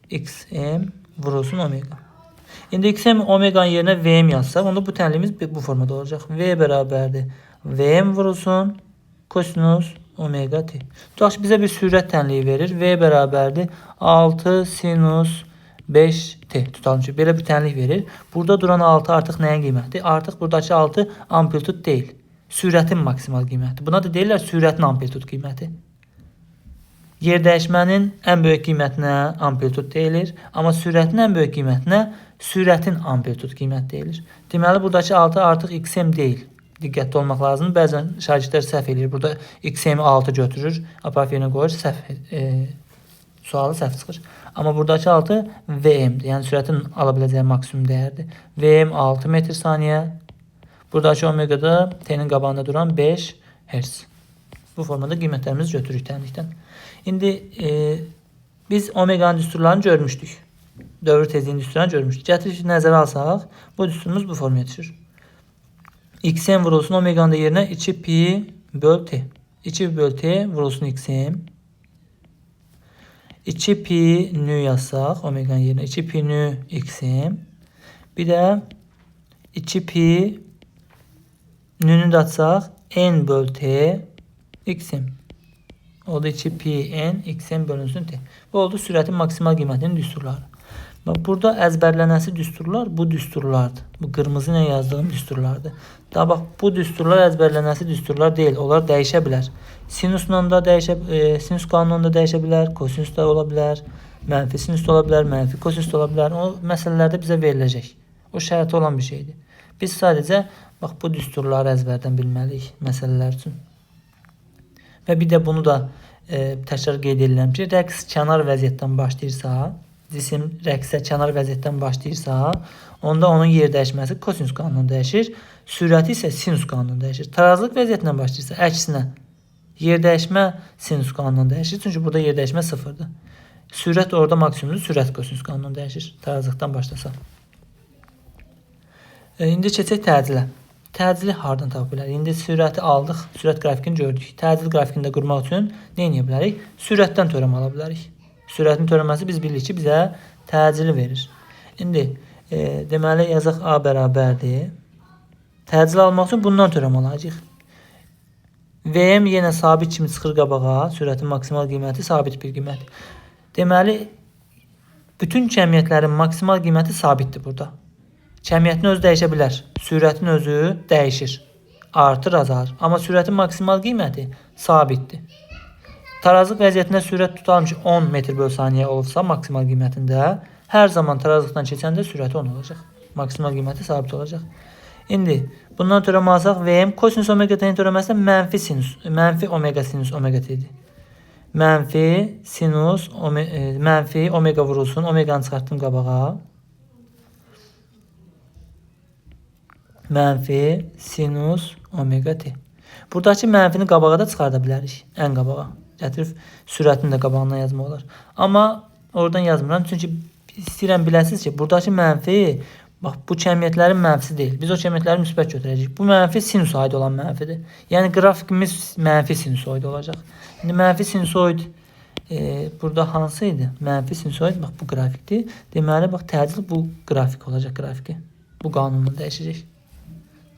xm vurulsun omega. İndi xm omeganın yerinə Vm yazsaq, onda bu tənliyimiz bu formada olacaq. V bərabərdir Vm vurulsun kosinus omega t. Tutaq ki, bizə bir sürət tənliyi verir. V bərabərdir 6 sinus 5t. Tutalım ki, belə bir tənlik verir. Burada duran 6 artıq nəyin qiymətidir? Artıq buradakı 6 amplitud deyil. Sürətin maksimal qiymətidir. Buna da deyirlər sürətin amplitud qiyməti. Yer dəyişmənin ən böyük qiymətinə amplitud deyilir, amma sürətin ən böyük qiymətinə sürətin amplitud qiyməti deyilir. Deməli, buradakı 6 artıq xm deyil. Diqqətli olmaq lazımdır. Bəzən şagirdlər səhv eləyir. Burada xm-i 6 götürür, aparıb yerinə qoyur, səhv Sualı səhv çıxır. Amma buradakı 6 VM-dir. Yəni sürətin ala biləcəyi maksimum dəyərdir. VM 6 metr saniyə. Buradakı omega da T-nin qabağında duran 5 Hz. Bu formada qiymətlərimizi götürürük tənlikdən. İndi biz omeganın düsturlarını görmüşdük. Dövr tezliyinin düsturlarını görmüşdük. Gətirib nəzərə alsaq, bu düsturumuz bu formaya düşür. Xm vurulsun omeganın da yerinə 2 pi böl T. 2 böl T vurulsun Xm. 2 pi nü yazsaq omeganın yerinə 2 pi nü Xm. Bir də 2 pi nünü də atsaq N böl T Xm. Oldu 2 pi N Xm bölünsün T. Bu oldu sürətin maksimal qiymətinin düsturları. Bax, burada əzbərlənəsi düsturlar bu düsturlardır. Bu qırmızı ilə yazdığım düsturlardır. Daha bax, bu düsturlar əzbərlənəsi düsturlar deyil. Onlar dəyişə bilər. Sinusla da dəyişə, sinus qanununla da dəyişə bilər, kosinus da ola bilər, mənfi sinus da ola bilər, mənfi kosinus da ola bilər. O məsələlərdə bizə veriləcək. O şərti olan bir şeydir. Biz sadəcə bax bu düsturları əzbərdən bilməliyik məsələlər üçün. Və bir də bunu da təkrar qeyd edirəm ki, rəqs kənar vəziyyətdən başlayırsa, cisim rəqsə kənar vəziyyətdən başlayırsa, onda onun yer dəyişməsi kosinus qanunundan dəyişir, sürəti isə sinus qanunundan dəyişir. Tarazlıq vəziyyətindən başlayırsa, əksinə yer dəyişmə sinus qanunundan dəyişir. Çünki burada yer dəyişmə sıfırdır. Sürət orada maksimumdur, sürət kosinus qanunundan dəyişir. Tarazlıqdan başlasa. İndi keçək təcile. Təcili hardan tapa bilərik? İndi sürəti aldıq, sürət qrafikini gördük. Təcil qrafikini də qurmaq üçün nə edə bilərik? Sürətdən törəmə ala bilərik. Sürətin törəməsi biz bilirik ki, bizə təcili verir. İndi deməli yazaq A bərabərdir. Təcil almaq üçün bundan törəmə alacağıq. VM yenə sabit kimi çıxır qabağa. Sürətin maksimal qiyməti sabit bir qiymət. Deməli, bütün kəmiyyətlərin maksimal qiyməti sabitdir burada. Kəmiyyətin özü dəyişə bilər. Sürətin özü dəyişir. Artır, azalır. Amma sürətin maksimal qiyməti sabitdir. Tarazlıq vəziyyətində sürət tutalım ki 10 metr böl saniyə olsa maksimal qiymətində, hər zaman tarazlıqdan keçəndə sürəti 10 olacaq. Maksimal qiyməti sabit olacaq. İndi bundan törəmə alsaq VM kosinus omega t-nin törəməsi də mənfi sinus, mənfi omega sinus omega t-dir. Mənfi sinus mənfi omega vurulsun. Omeganı çıxartdım qabağa. Mənfi sinus omega t. Buradakı mənfini qabağa da çıxarda bilərik. Ən qabağa. Gətirib sürətini də qabağından yazmaq olar. Amma oradan yazmıram. Çünki istəyirəm biləsiniz ki, buradakı mənfi, bax bu kəmiyyətlərin mənfisi deyil. Biz o kəmiyyətləri müsbət götürəcəyik. Bu mənfi sinusoid olan mənfidir. Yəni qrafikimiz mənfi sinusoid olacaq. İndi mənfi sinusoid burada hansı idi? Mənfi sinusoid bax bu qrafikdir. Deməli bax təcil bu qrafik olacaq qrafiki. Bu qanunla dəyişəcək.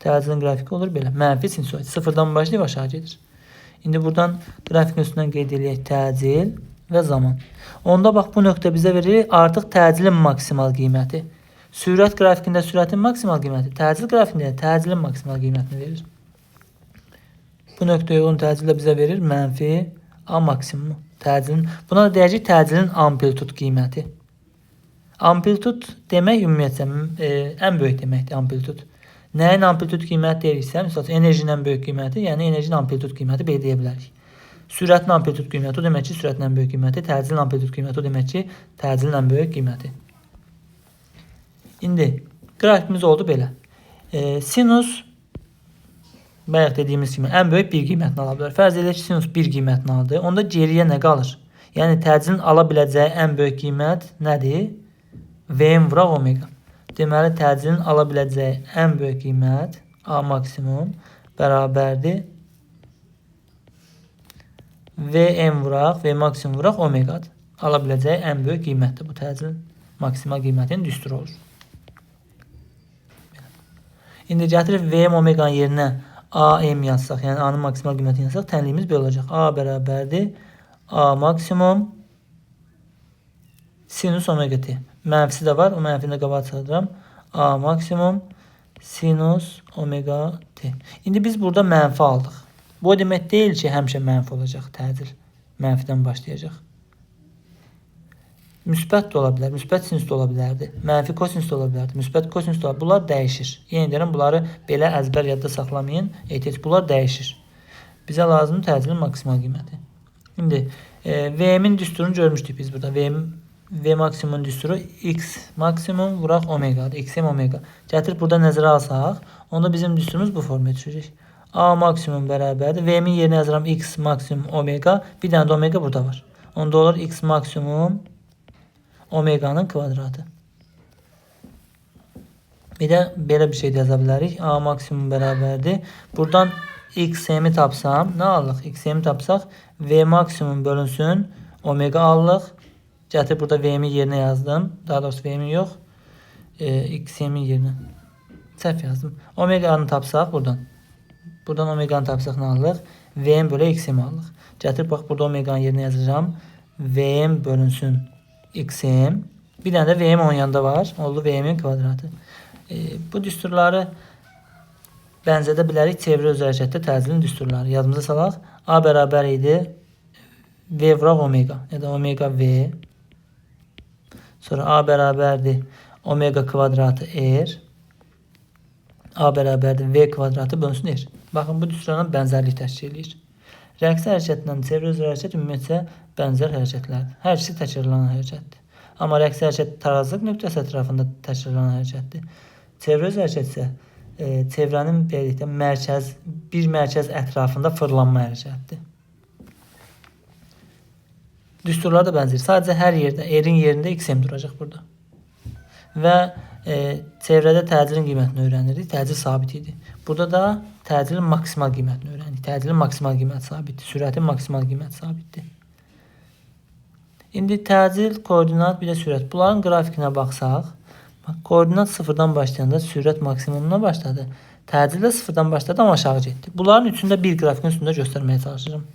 Təcilin qrafiki olur belə. Mənfi sinusoid. Sıfırdan başlayıb aşağı gedir. İndi buradan qrafikin üstündən qeyd eləyək təcil və zaman. Onda bax bu nöqtə bizə verir artıq təcilin maksimal qiyməti. Sürət qrafikində sürətin maksimal qiyməti, təcil qrafikində təcilin maksimal qiymətini verir. Bu nöqtəyə uyğun təcil də bizə verir mənfi A maksimumu. Təcilin, buna da deyəcək təcilin amplitud qiyməti. Amplitud demək ümumiyyətcə ən böyük deməkdir amplitud. Nəyin amplitud qiyməti deyiriksə, misal üçün enerjinin ən böyük qiyməti, yəni enerjinin amplitud qiyməti belə deyə bilərik. Sürətin amplitud qiyməti o demək ki, sürətin ən böyük qiyməti, təcilin amplitud qiyməti o demək ki, təcilin ən böyük qiyməti. İndi qrafikimiz oldu belə. Sinus bayaq dediyimiz kimi ən böyük bir qiymətini ala bilər. Fərz edək ki, sinus bir qiymətini aldı. Onda geriyə nə qalır? Yəni təcilin ala biləcəyi ən böyük qiymət nədir? VM vuraq omega. Deməli təcilin ala biləcəyi ən böyük qiymət A maksimum bərabərdir VM vuraq, V maksimum vuraq omegadır. Ala biləcəyi ən böyük qiymətdir bu təcilin maksimal qiymətinin düsturu olur. İndi gətirib VM omeganın yerinə AM yazsaq, yəni A-nın maksimal qiymətini yazsaq, tənliyimiz belə olacaq. A bərabərdir A maksimum sinus omega t. Mənfisi də var, o mənfini də qabağa çıxardıram. A maksimum sinus omega t. İndi biz burada mənfi aldıq. Bu o demək deyil ki, həmişə mənfi olacaq təcil. Mənfidən başlayacaq. Müsbət də ola bilər, müsbət sinus də ola bilərdi, mənfi kosinus də ola bilərdi, müsbət kosinus də ola bilər. Bunlar dəyişir. Yenə deyirəm, bunları belə əzbər yadda saxlamayın. Ehtiyac, bunlar dəyişir. Bizə lazımdır təcilin maksimal qiyməti. İndi VM-in düsturunu görmüşdük biz burada. V maksimumun düsturu X maksimum vuraq omegadır. XM omega. Gətirib burada nəzərə alsaq, onda bizim düsturumuz bu formaya düşəcək. A maksimum bərabərdir. V-min yerinə yazıram X maksimum omega. Bir dənə də omega burada var. Onda olur X maksimum omeganın kvadratı. Bir də belə bir şey də yaza bilərik. A maksimum bərabərdir. Buradan XM-i tapsam, nə alırıq? XM-i tapsaq, V maksimum bölünsün, omega alırıq. Gətirib burada VM-i yerinə yazdım. Daha doğrusu VM-i yox, XM-in yerinə. Səhv yazdım. Omeganı tapsaq buradan. Buradan omeganı tapsaq nə alırıq? VM bölə XM alırıq. Gətirib bax burada omeganın yerinə yazacağam. VM bölünsün XM. Bir dənə də VM onun yanında var. Oldu VM-in kvadratı. Bu düsturları bənzədə bilərik çevrə öz hərəkətdə təcilin düsturları. Yadımıza salaq. A bərabər idi V vuraq omega. Ya da omega V. Sonra A bərabərdir omega kvadratı R. A bərabərdir V kvadratı bölünsün R. Baxın bu düsturlarla bənzərlik təşkil eləyir. Rəqsi hərəkətlə çevrə üzrə hərəkət ümumiyyətcə bənzər hərəkətlərdir. Hər ikisi təkrarlanan hərəkətdir. Amma rəqsi hərəkət tarazlıq nöqtəsi ətrafında təkrarlanan hərəkətdir. Çevrə üzrə hərəkət isə çevrənin belə deyək də bir mərkəz ətrafında fırlanma hərəkətdir. Düsturlar da bənzəyir. Sadəcə hər yerdə R-in yerində XM duracaq burada. Və çevrədə təcilin qiymətini öyrənirik. Təcil sabit idi. Burada da təcilin maksimal qiymətini öyrənirik. Təcilin maksimal qiyməti sabitdir. Sürətin maksimal qiyməti sabitdir. İndi təcil, koordinat, bir də sürət. Bunların qrafikinə baxsaq, bax, koordinat sıfırdan başlayanda sürət maksimumuna başladı. Təcil də sıfırdan başladı, amma aşağı getdi. Bunların üçünü də bir qrafikin üstündə göstərməyə çalışıram.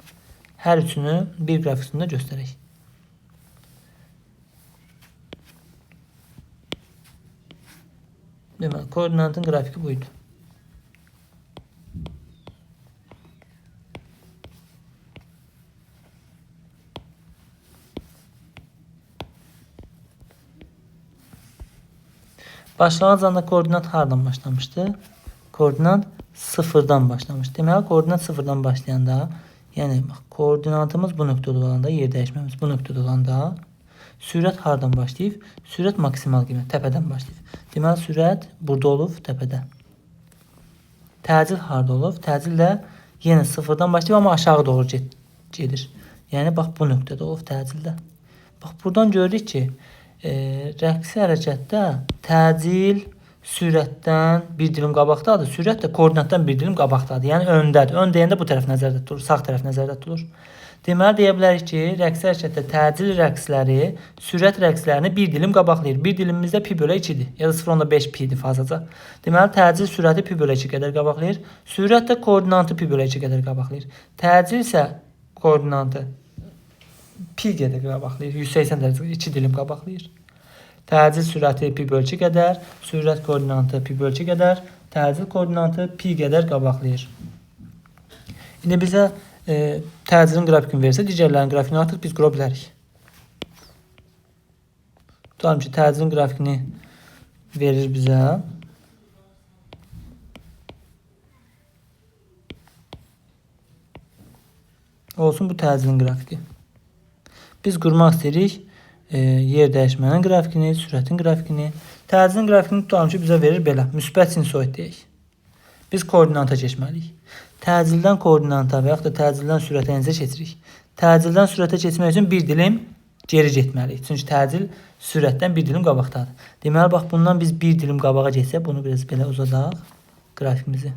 Hər üçünü bir qrafik üstündə göstərək. Deməli, koordinatın qrafiki buydu. Başlanğıc anda koordinat hardan başlamışdı? Koordinat sıfırdan başlamışdı. Deməli, koordinat sıfırdan başlayanda, yəni bax, koordinatımız bu nöqtədə olanda, yer dəyişməmiz bu nöqtədə olanda, sürət hardan başlayıb? Sürət maksimal qiymət, təpədən başlayıb. Deməli, sürət burada olub, təpədə. Təcil harda olub? Təcil də yenə sıfırdan başlayıb, amma aşağı doğru gedir. Yəni, bax, bu nöqtədə olub təcildə. Bax, buradan görürük ki, rəqsi hərəkətdə təcil sürətdən bir dilim qabaqdadır. Sürət də koordinatdan bir dilim qabaqdadır. Yəni öndədir. Ön deyəndə bu tərəf nəzərdə tutulur, sağ tərəf nəzərdə tutulur. Deməli, deyə bilərik ki, rəqsi hərəkətdə təcil rəqsləri sürət rəqslərini bir dilim qabaqlayır. Bir dilimimizdə pi bölə 2-dir. Ya da 0,5 pi-dir fazlaca. Deməli, təcil sürəti pi bölə 2 qədər qabaqlayır. Sürət də koordinatı pi bölə 2 qədər qabaqlayır. Təcil isə koordinatı pi qədər qabaqlayır. 180 dərəcə 2 dilim qabaqlayır. Təcil sürəti pi böl 2 qədər, sürət koordinatı pi böl 2 qədər, təcil koordinatı pi qədər qabaqlayır. İndi bizə təcilin qrafikini versə, digərlərinin qrafikini artıq biz qura bilərik. Tutalım ki, təcilin qrafikini verir bizə. Olsun bu təcilin qrafiki. Biz qurmaq istəyirik yer dəyişmənin qrafikini, sürətin qrafikini. Təcilin qrafikini tutalım ki, bizə verir belə. Müsbət sinusoid deyək. Biz koordinata keçməliyik. Təcildən koordinata və yaxud da təcildən sürətə necə keçirik? Təcildən sürətə keçmək üçün bir dilim geri getməliyik. Çünki təcil sürətdən bir dilim qabaqdadır. Deməli, bax, bundan biz bir dilim qabağa getsək, bunu biraz belə uzadaq qrafikimizi.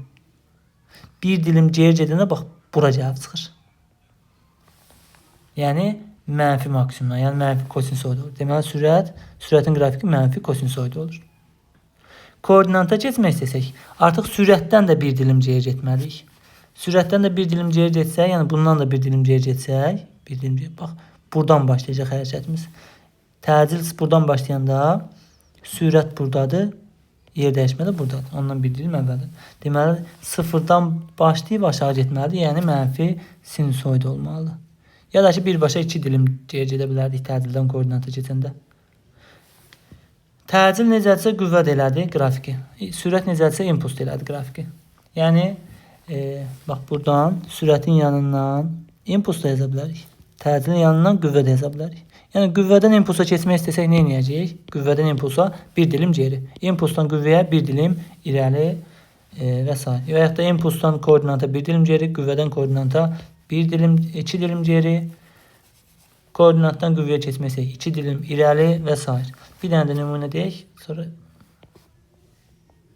Bir dilim geri gedəndə, bax, bura gəlib çıxır. Yəni, mənfi maksimumdan, yəni mənfi kosinusoid olur. Deməli, sürətin qrafiki mənfi kosinusoid olur. Koordinata keçmək istəsək, artıq sürətdən də bir dilim geri getməliyik. Sürətdən də bir dilim geri getsək, yəni bundan da bir dilim geri getsək, bir dilim geri, bax, buradan başlayacaq hərəkətimiz. Təcil buradan başlayanda sürət buradadır, yer dəyişmə də buradadır. Ondan bir dilim əvvəldir. Deməli, sıfırdan başlayıb aşağı getməlidir, yəni mənfi sinusoid olmalıdır. Ya da ki, birbaşa 2 dilim geri gedə bilərdik təcildən koordinata keçəndə. Təcil necədirsə qüvvət elədi qrafiki. Sürət necədirsə impuls elədi qrafiki. Yəni, bax buradan sürətin yanından impuls da yaza bilərik. Təcilin yanından qüvvə də yaza bilərik. Yəni qüvvədən impulsa keçmək istəsək nə edəcəyik? Qüvvədən impulsa bir dilim geri. İmpulsdan qüvvəyə bir dilim irəli və s. Və yaxud da impulsdan koordinata bir dilim geri, qüvvədən koordinata bir dilim, iki dilim geri, koordinatdan qüvvəyə keçmək istəsək iki dilim irəli və s. Bir dənə də nümunə deyək, sonra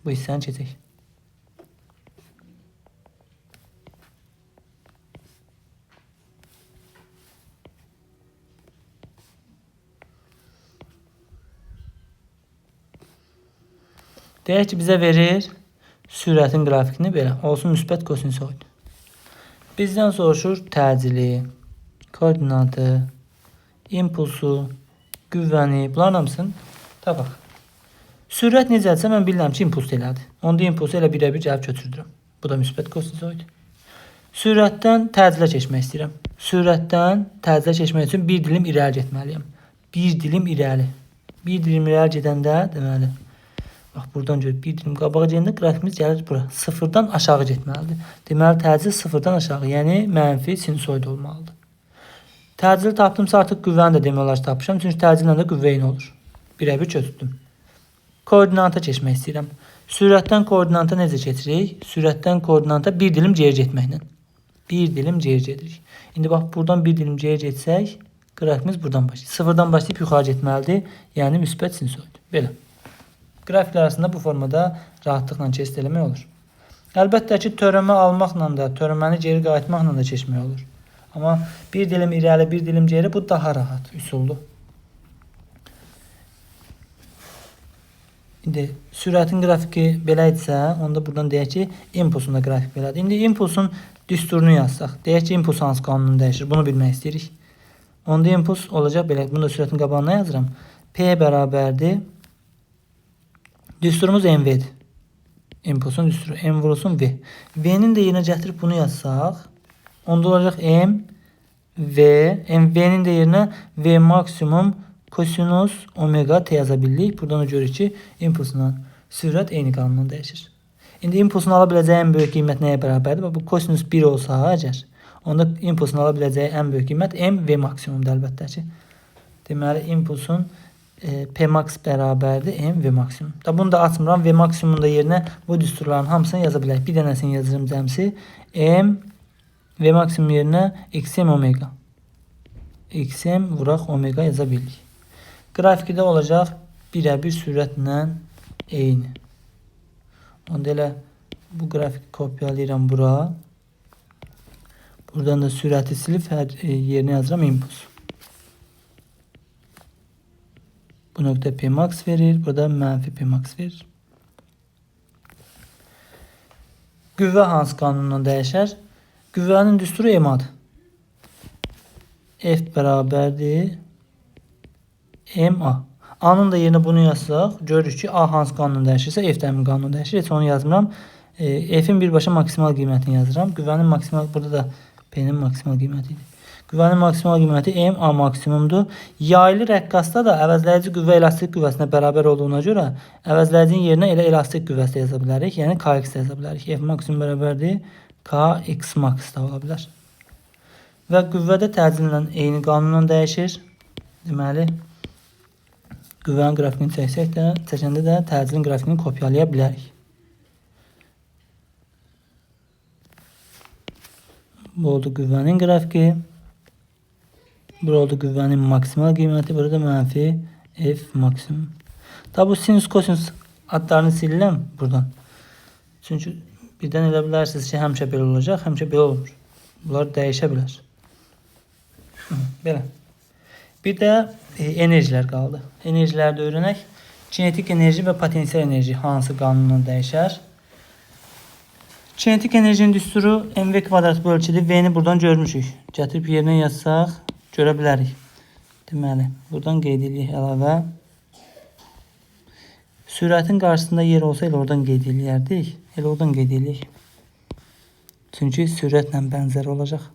bu hissəni keçək. Deyək ki, bizə verir sürətin qrafikini belə. Olsun müsbət kosinusoid. Bizdən soruşur təcili, koordinatı, impulsu, qüvvəni. Bunların hamısını tapaq. Sürət necədirsə mən bilirəm ki, impuls elədir. Onda impulsu elə birə-bir gəlib köçürdürəm. Bu da müsbət kosinusoid. Sürətdən təcilə keçmək istəyirəm. Sürətdən təcilə keçmək üçün bir dilim irəli getməliyəm. Bir dilim irəli. Bir dilim irəli gedəndə deməli, bax buradan görüb bir dilim qabağa gedəndə qrafikimiz gəlir bura. Sıfırdan aşağı getməlidir. Deməli təcil sıfırdan aşağı, yəni mənfi sinusoid olmalıdır. Təcili tapdımsa artıq qüvvəni də demək olar ki, tapmışam. Çünki təcillə də qüvvə eyni olur. Birə-bir köçürdüm. Koordinata keçmək istəyirəm. Sürətdən koordinata necə keçirik? Sürətdən koordinata bir dilim geri getməklə. Bir dilim geri gedirik. İndi bax buradan bir dilim geri getsək, qrafikimiz buradan başlayır. Sıfırdan başlayıb yuxarı getməlidir. Yəni müsbət sinusoid. Belə. Qrafiklər arasında bu formada rahatlıqla keçid eləmək olur. Əlbəttə ki, törəmə almaqla da, törəməni geri qayıtmaqla da keçmək olur. Amma bir dilim irəli, bir dilim geri bu daha rahat üsuldur. İndi sürətin qrafiki belə idisə, onda buradan deyək ki, impulsun da qrafik belədir. İndi impulsun düsturunu yazsaq, deyək ki, impuls hansı qanununu dəyişir, bunu bilmək istəyirik. Onda impuls olacaq belə, bunu da sürətin qabağına yazıram. P bərabərdir. Düsturumuz MV'dir. İmpulsun düsturu. M vurulsun V. V'nin də yerinə gətirib bunu yazsaq, onda olacaq M, V. M, V'nin də yerinə V maksimum kosinus omega T yaza bildik. Buradan da görürük ki, impulsla sürət eyni qanunla dəyişir. İndi impulsun ala biləcəyi ən böyük qiymət nəyə bərabərdir? Bax, bu kosinus 1 olsa əgər, onda impulsun ala biləcəyi ən böyük qiymət M, V maksimumdur əlbəttə ki. Deməli, impulsun P max bərabərdir M V maksimum. Da bunu da açmıram. V maksimumun da yerinə bu düsturların hamısını yaza bilərik. Bir dənəsini yazıram cəmsi. M V maksimum yerinə XM omega. XM vuraq omega yaza bilirik. Qrafiki də olacaq birə-bir sürətlə eyni. Onda elə bu qrafiki kopyalayıram bura. Buradan da sürəti silib hər yerinə yazıram impuls. Bu nöqtə P max verir. Burada mənfi P max verir. Qüvvə hansı qanunla dəyişər? Qüvvənin düsturu MA-dır. F bərabərdir MA. A-nın da yerinə bunu yazsaq, görürük ki, A hansı qanunla dəyişirsə, F də həmin qanunla dəyişir. Heç onu yazmıram. F-in birbaşa maksimal qiymətini yazıram. Qüvvənin maksimal, burada da P-nin maksimal qiyməti idi. Qüvvənin maksimal qiyməti M A maksimumdur. Yaylı rəqqasda da əvəzləyici qüvvə elastik qüvvəsinə bərabər olduğuna görə əvəzləyicinin yerinə elə elastik qüvvəsi də yaza bilərik. Yəni KX də yaza bilərik. F maksimum bərabərdir KX max da ola bilər. Və qüvvə də təcillə eyni qanunla dəyişir. Deməli, qüvvənin qrafikini çəksək də, çəkəndə də təcilin qrafikini kopyalaya bilərik. Bu oldu qüvvənin qrafiki. Bura oldu qüvvənin maksimal qiyməti. Burada mənfi F maksimum. Da bu sinus, kosinus adlarını silirəm buradan. Çünki birdən elə bilərsiniz ki, həmişə belə olacaq, həmişə belə olmur. Bunlar dəyişə bilər. Belə. Bir də enerjilər qaldı. Enerjiləri də öyrənək. Kinetik enerji və potensial enerji hansı qanunla dəyişər? Kinetik enerjinin düsturu mv kvadrat bölü 2-dir. V-ni buradan görmüşük. Gətirib yerinə yazsaq görə bilərik. Deməli, buradan qeyd edirik əlavə. Sürətin qarşısında yer olsa elə oradan qeyd eləyərdik. Elə oradan qeyd eləyək. Çünki sürətlə bənzər olacaq.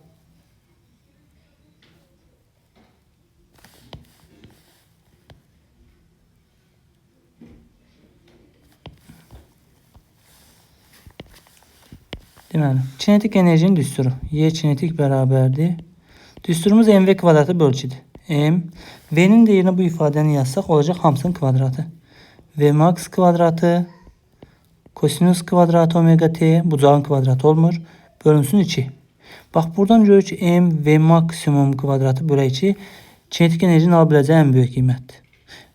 Deməli, kinetik enerjinin düsturu. Y kinetik bərabərdir. Düsturumuz mv kvadratı bölü 2-dir. M, V'nin də yerinə bu ifadəni yazsaq olacaq hamısının kvadratı. V max kvadratı kosinus kvadratı omega t, bucağın kvadratı olmur, bölünsün 2. Bax, buradan görürük ki, m v maksimum kvadratı bölək 2 kinetik enerjinin ala biləcəyi ən böyük qiymətdir.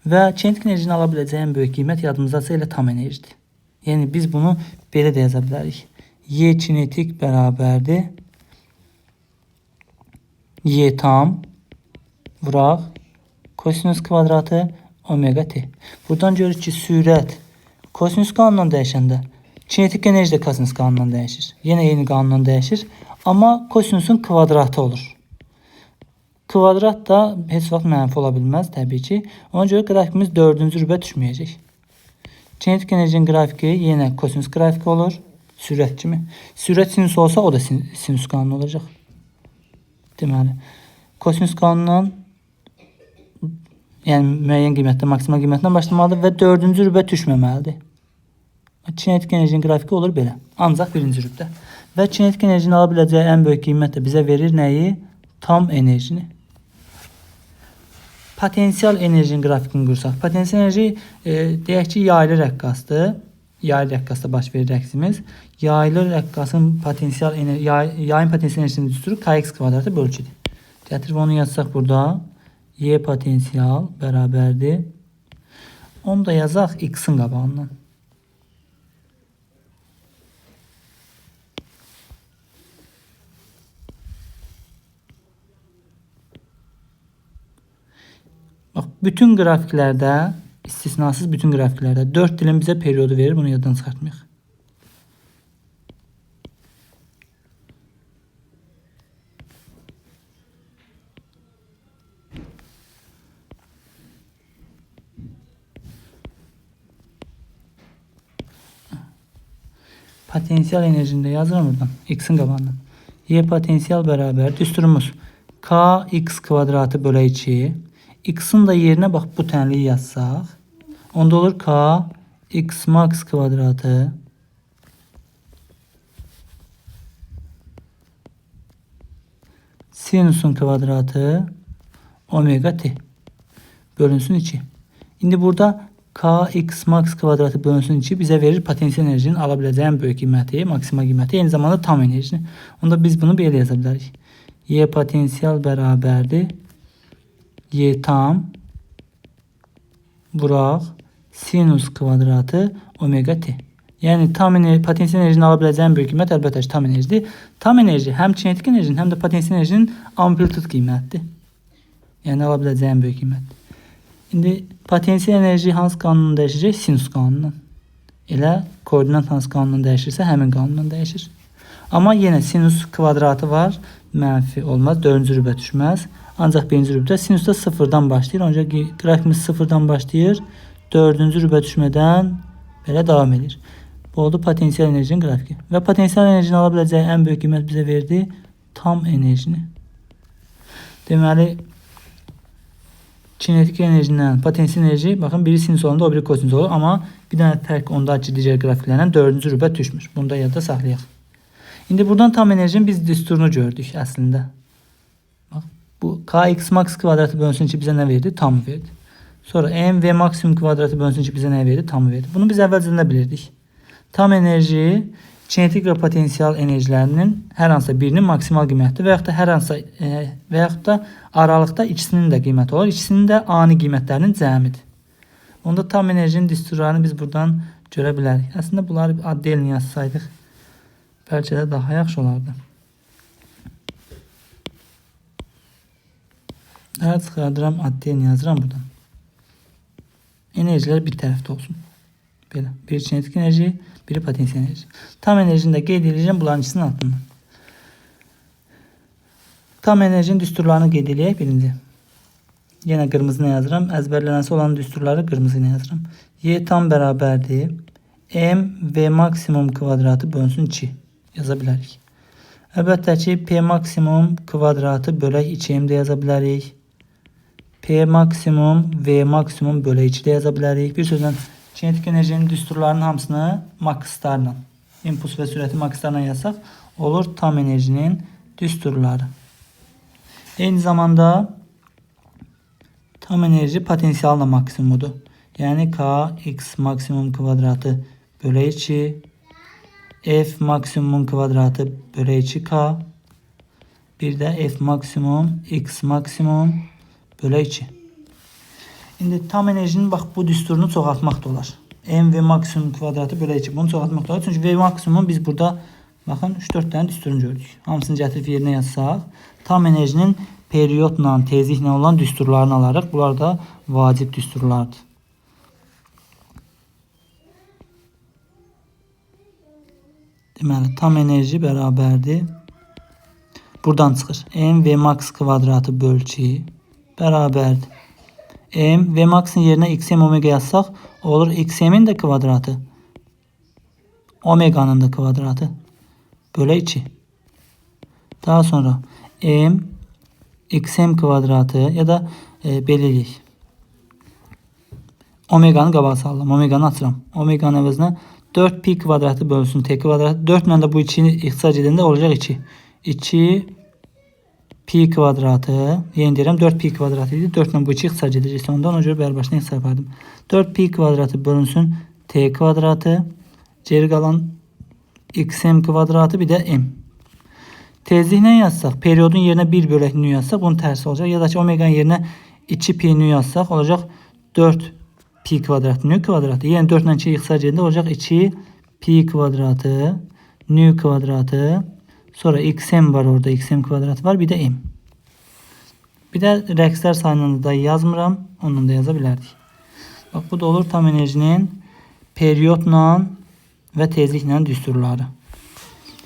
Və kinetik enerjinin ala biləcəyi ən böyük qiymət yadımızdadsa elə tam enerjidir. Yəni biz bunu belə də yaza bilərik. Y kinetik bərabərdir Y tam vuraq kosinus kvadratı omega t. Buradan görürük ki, sürət kosinus qanundan dəyişəndə kinetik enerji də kosinus qanundan dəyişir. Yenə eyni qanundan dəyişir. Amma kosinusun kvadratı olur. Kvadrat da heç vaxt mənfi ola bilməz təbii ki. Ona görə qrafikimiz 4-cü rübə düşməyəcək. Kinetik enerjinin qrafiki yenə kosinus qrafiki olur. Sürət kimi. Sürət sinus olsa o da sinus qanunu olacaq. Deməli, kosinus qanunundan, yəni müəyyən qiymətdə, maksimal qiymətdən başlamalıdır və 4-cü rübə düşməməlidir. Kinetik enerjinin qrafiki olur belə. Ancaq 1-ci rübdə. Və kinetik enerjinin ala biləcəyi ən böyük qiymət də bizə verir nəyi? Tam enerjini. Potensial enerjinin qrafikini qursaq. Potensial enerji deyək ki, yaylı rəqqasdır. Yaylı rəqqasda baş verir rəqsimiz. Yaylı rəqqasın potensial yayın potensial enerjisinin düsturu kx kvadratı bölü 2-dir. Gətirib onu yazsaq burada. Y potensial bərabərdir. Onu da yazaq x-in qabağından. Bax, bütün qrafiklərdə, istisnasız bütün qrafiklərdə 4 dilim bizə periodu verir. Bunu yaddan çıxartmayaq. Potensial enerjini də yazıram buradan. X-in qabağından. Y potensial bərabər düsturumuz kx kvadratı bölək 2. X-in da yerinə bax bu tənliyi yazsaq. Onda olur k x max kvadratı sinusun kvadratı omega t bölünsün 2. İndi burada kx max kvadratı bölünsün 2 bizə verir potensial enerjinin ala biləcəyi ən böyük qiyməti, maksimal qiyməti, eyni zamanda tam enerjini. Onda biz bunu belə yaza bilərik. Y potensial bərabərdir Y tam vuraq sinus kvadratı omega t. Yəni tam potensial enerjinin ala biləcəyi ən böyük qiymət əlbəttə ki, tam enerjidir. Tam enerji həm kinetik enerjinin, həm də potensial enerjinin amplitud qiymətidir. Yəni ala biləcəyi ən böyük qiymətdir. İndi potensial enerji hansı qanundan dəyişəcək? Sinus qanunundan. Elə koordinat hansı qanundan dəyişirsə, həmin qanundan dəyişir. Amma yenə sinus kvadratı var, mənfi olmaz, 4-cü rübə düşməz. Ancaq 1-ci rübdə sinus da sıfırdan başlayır. Ona görə qrafikimiz sıfırdan başlayır. 4-cü rübə düşmədən belə davam edir. Bu oldu potensial enerjinin qrafiki. Və potensial enerjinin ala biləcəyi ən böyük qiymət bizə verdi tam enerjini. Deməli, kinetik enerjindən potensial enerji, baxın, biri sinus olanda o biri kosinus olur. Amma bir dənə fərq onda ki, digər qrafiklərlə 4-cü rübə düşmür. Bunu da yadda saxlayaq. İndi buradan tam enerjinin biz düsturunu gördük əslində. Bax, bu kx max kvadratı bölünsün ki bizə nə verdi? Tam verdi. Sonra m v maksimum kvadratı bölünsün ki bizə nə verdi? Tam verdi. Bunu biz əvvəlcədən də bilirdik. Tam enerji kinetik və potensial enerjilərinin hər hansısa birinin maksimal qiymətidir və yaxud da hər hansısa və yaxud da aralıqda ikisinin də qiyməti olur. İkisinin də ani qiymətlərinin cəmidir. Onda tam enerjinin düsturlarını biz buradan görə bilərik. Əslində bunları addelini yazsaydıq bəlkə də daha yaxşı olardı. Daha çıxardıram, addelini yazıram buradan. Enerjilər bir tərəfdə olsun. Belə. Biri kinetik enerji, biri potensial enerji. Tam enerjini də qeyd edəcəm bunların ikisinin altından. Tam enerjinin düsturlarını qeyd eləyək birinci. Yenə qırmızı ilə yazıram. Əzbərlənəsi olan düsturları qırmızı ilə yazıram. Y tam bərabərdir. M V maksimum kvadratı bölünsün 2 yaza bilərik. Əlbəttə ki, P maksimum kvadratı bölək 2M də yaza bilərik. P maksimum V maksimum bölək 2 də yaza bilərik. Bir sözlə kinetik enerjinin düsturlarının hamısını makslarla, impuls və sürəti makslarla yazsaq olur tam enerjinin düsturları. Eyni zamanda tam enerji potensialla maksimumudur. Yəni K x maksimum kvadratı bölü 2, F maksimumun kvadratı bölü 2K, bir də F maksimum x maksimum bölü 2. İndi tam enerjinin bax bu düsturunu çoxaltmaq da olar. M V maksimum kvadratı bölü 2. Bunu çoxaltmaq da olar. Çünki V maksimum biz burada baxın 3-4 dənə düsturunu gördük. Hamısını gətirib yerinə yazsaq, tam enerjinin periodla, tezliklə olan düsturlarını alarıq. Bunlar da vacib düsturlardır. Deməli, tam enerji bərabərdir. Buradan çıxır. M V max kvadratı böl 2 bərabərdir. M V max'ın yerinə xm omega yazsaq, olur xm'in də kvadratı, omega'nın da kvadratı bölü 2. Daha sonra m xm kvadratı ya da belə eləyək. Omega'nı qabağa salıram. Omega'nı açıram. Omega'nın əvəzinə 4 pi kvadratı bölsün t kvadratı. 4 ilə də bu 2-ni ixtisar edəndə olacaq 2. 2 pi kvadratı. Yenə deyirəm 4 pi kvadratı idi. 4 ilə bu 2 ixtisar edəcək sonda. Ona görə bəri başına ixtisar apardım. 4 pi kvadratı bölünsün t kvadratı. Geri qalan xm kvadratı bir də m. Tezliklə yazsaq, periodun yerinə 1 bölək nü yazsaq, bunun tərsi olacaq. Ya da ki, omeganın yerinə 2 pi nü yazsaq, olacaq 4 pi kvadratı nü kvadratı. Yəni 4 ilə 2 ixtisar edəndə olacaq 2 pi kvadratı nü kvadratı. Sonra xm var orada, xm kvadratı var, bir də m. Bir də rəqslər sayını da yazmıram, onunla da yaza bilərdik. Bax, bu da olur tam enerjinin periodla və tezliklə düsturları.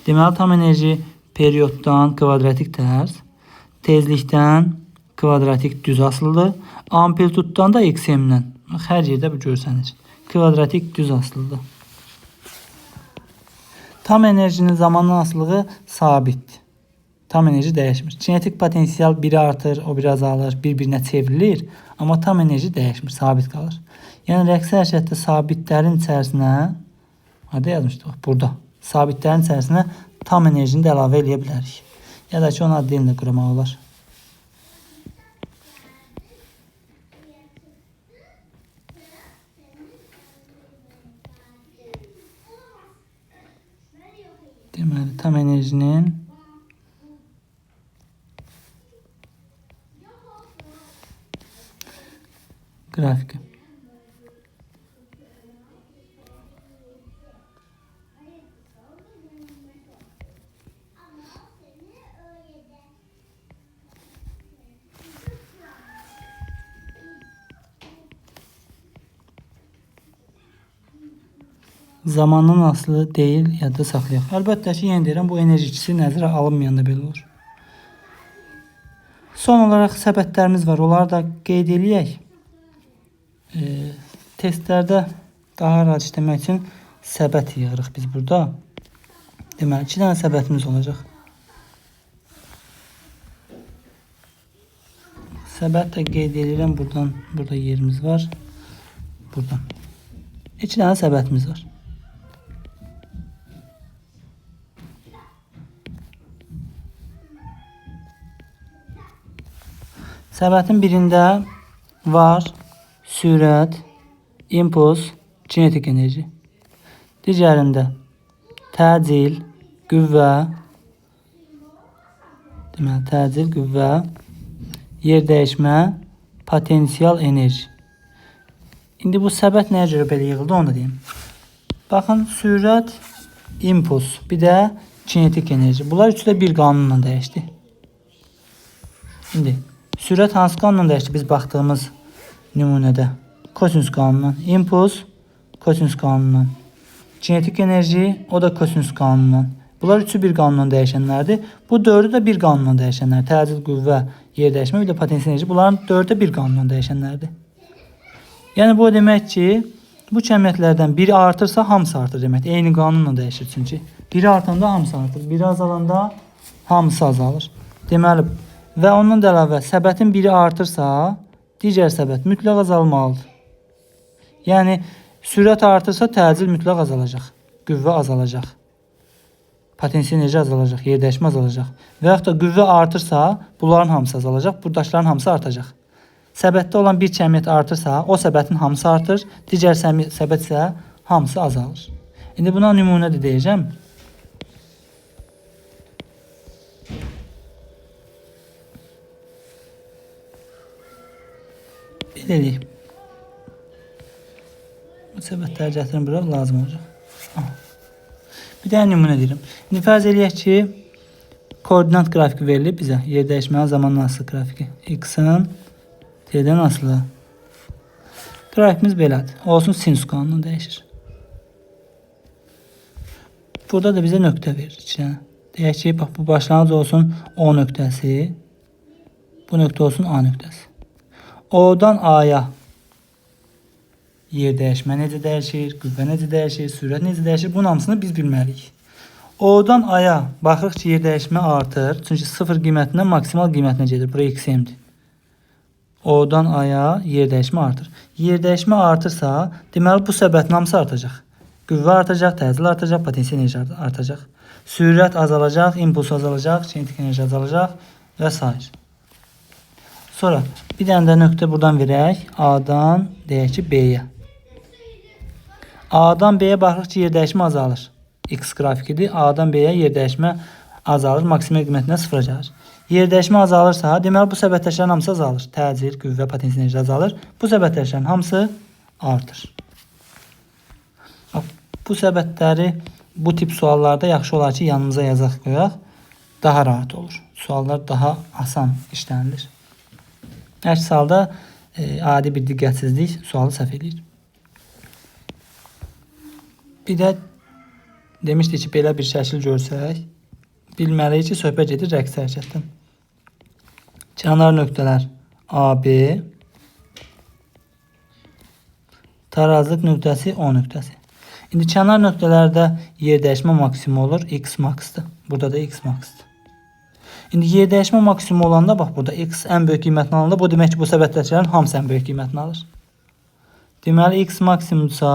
Deməli, tam enerji perioddan kvadratik tərs, tezlikdən kvadratik düz asılıdır. Amplituddan da xm-lə. Bax, hər yerdə bu görsənir. Kvadratik düz asılıdır. Tam enerjinin zamandan asılılığı sabitdir. Tam enerji dəyişmir. Kinetik potensial biri artır, o biri azalır, bir-birinə çevrilir. Amma tam enerji dəyişmir, sabit qalır. Yəni rəqsi hərəkətdə sabitlərin içərisinə, harada yazmışdıq? Burada. Sabitlərin içərisinə tam enerjini də əlavə eləyə bilərik. Ya da ki, onu ad dilində quramaq olar. Deməli, tam enerjinin qrafiki. Zamandan asılı deyil, yadda saxlayaq. Əlbəttə ki, yenə deyirəm, bu enerji ikisi nəzərə alınmayanda belə olur. Son olaraq səbətlərimiz var. Onları da qeyd eləyək. Testlərdə daha rahat işləmək üçün səbət yığırıq biz burada. Deməli, 2 dənə səbətimiz olacaq. Səbət də qeyd eləyirəm. Buradan, burada yerimiz var. Buradan. 2 dənə səbətimiz var. Səbətin birində var sürət, impuls, kinetik enerji. Digərində təcil, qüvvə, deməli təcil, qüvvə, yer dəyişmə, potensial enerji. İndi bu səbət nəyə görə belə yığıldı onu da deyim. Baxın, sürət, impuls, bir də kinetik enerji. Bunlar üçü də bir qanunla dəyişdi. İndi sürət hansı qanunla dəyişdi biz baxdığımız nümunədə? Kosinüs qanunundan. İmpuls kosinüs qanunundan. Kinetik enerji o da kosinüs qanunundan. Bunlar üçü bir qanunla dəyişənlərdir. Bu dördü də bir qanunla dəyişənlər. Təcil, qüvvə, yer dəyişmə, bir də potensial enerji. Bunların dördü də bir qanunla dəyişənlərdir. Yəni bu o demək ki, bu kəmiyyətlərdən biri artırsa hamısı artır deməkdir. Eyni qanunla dəyişir çünki. Biri artanda hamısı artır, biri azalanda hamısı azalır. Deməli, və ondan da əlavə səbətin biri artırsa, digər səbət mütləq azalmalıdır. Yəni sürət artırsa təcil mütləq azalacaq. Qüvvə azalacaq. Potensial enerji azalacaq, yer dəyişmə azalacaq. Və yaxud da qüvvə artırsa, bunların hamısı azalacaq, buradakıların hamısı artacaq. Səbətdə olan bir cəmiyyət artırsa, o səbətin hamısı artır, digər səbət isə hamısı azalır. İndi buna nümunə də deyəcəm. Belə eləyək. Bu səbətləri gətirin bura, lazım olacaq. Aha. Bir dənə nümunə deyirəm. İndi fərz eləyək ki, koordinat qrafiki verilib bizə. Yer dəyişmənin zamandan asılı qrafiki. X-in T-dən asılı. Qrafikimiz belədir. Olsun sinus qanunu dəyişir. Burada da bizə nöqtə verir. İki dənə. Deyək ki, bax, bu başlanğıc olsun O nöqtəsi. Bu nöqtə olsun A nöqtəsi. O-dan A-ya yer dəyişmə necə dəyişir, qüvvə necə dəyişir, sürət necə dəyişir, bunun hamısını biz bilməliyik. O-dan A-ya baxırıq ki, yer dəyişmə artır. Çünki sıfır qiymətindən maksimal qiymətinə gedir. Bura XM-dir. O-dan A-ya yer dəyişmə artır. Yer dəyişmə artırsa, deməli bu səbətin hamısı artacaq. Qüvvə artacaq, təcil artacaq, potensial enerji artacaq. Sürət azalacaq, impuls azalacaq, kinetik enerji azalacaq və s. Sonra bir dənə də nöqtə buradan verək. A-dan deyək ki, B-yə. A-dan B-yə baxırıq ki, yer dəyişmə azalır. X qrafikidir. A-dan B-yə yer dəyişmə azalır. Maksimal qiymətindən sıfıra gəlir. Yer dəyişmə azalırsa, deməli bu səbətdəkilərin hamısı azalır. Təcil, qüvvə, potensial enerji azalır. Bu səbətdəkilərin hamısı artır. Bax, bu səbətləri bu tip suallarda yaxşı olar ki, yanımıza yazaq qoyaq. Daha rahat olur. Suallar daha asan işlənilir. Əks halda adi bir diqqətsizlik sualı səhv eləyir. Bir də demişdik ki, belə bir şəkil görsək, bilməliyik ki, söhbət gedir rəqs hərəkətdən. Kənar nöqtələr AB, tarazlıq nöqtəsi O nöqtəsi. İndi kənar nöqtələrdə yer dəyişmə maksimum olur, X maksdır. Burada da X maksdır. İndi yer dəyişmə maksimum olanda, bax burada X ən böyük qiymətini alanda, bu demək ki, bu səbətdəkilərin hamısı ən böyük qiymətini alır. Deməli, X maksimumdursa,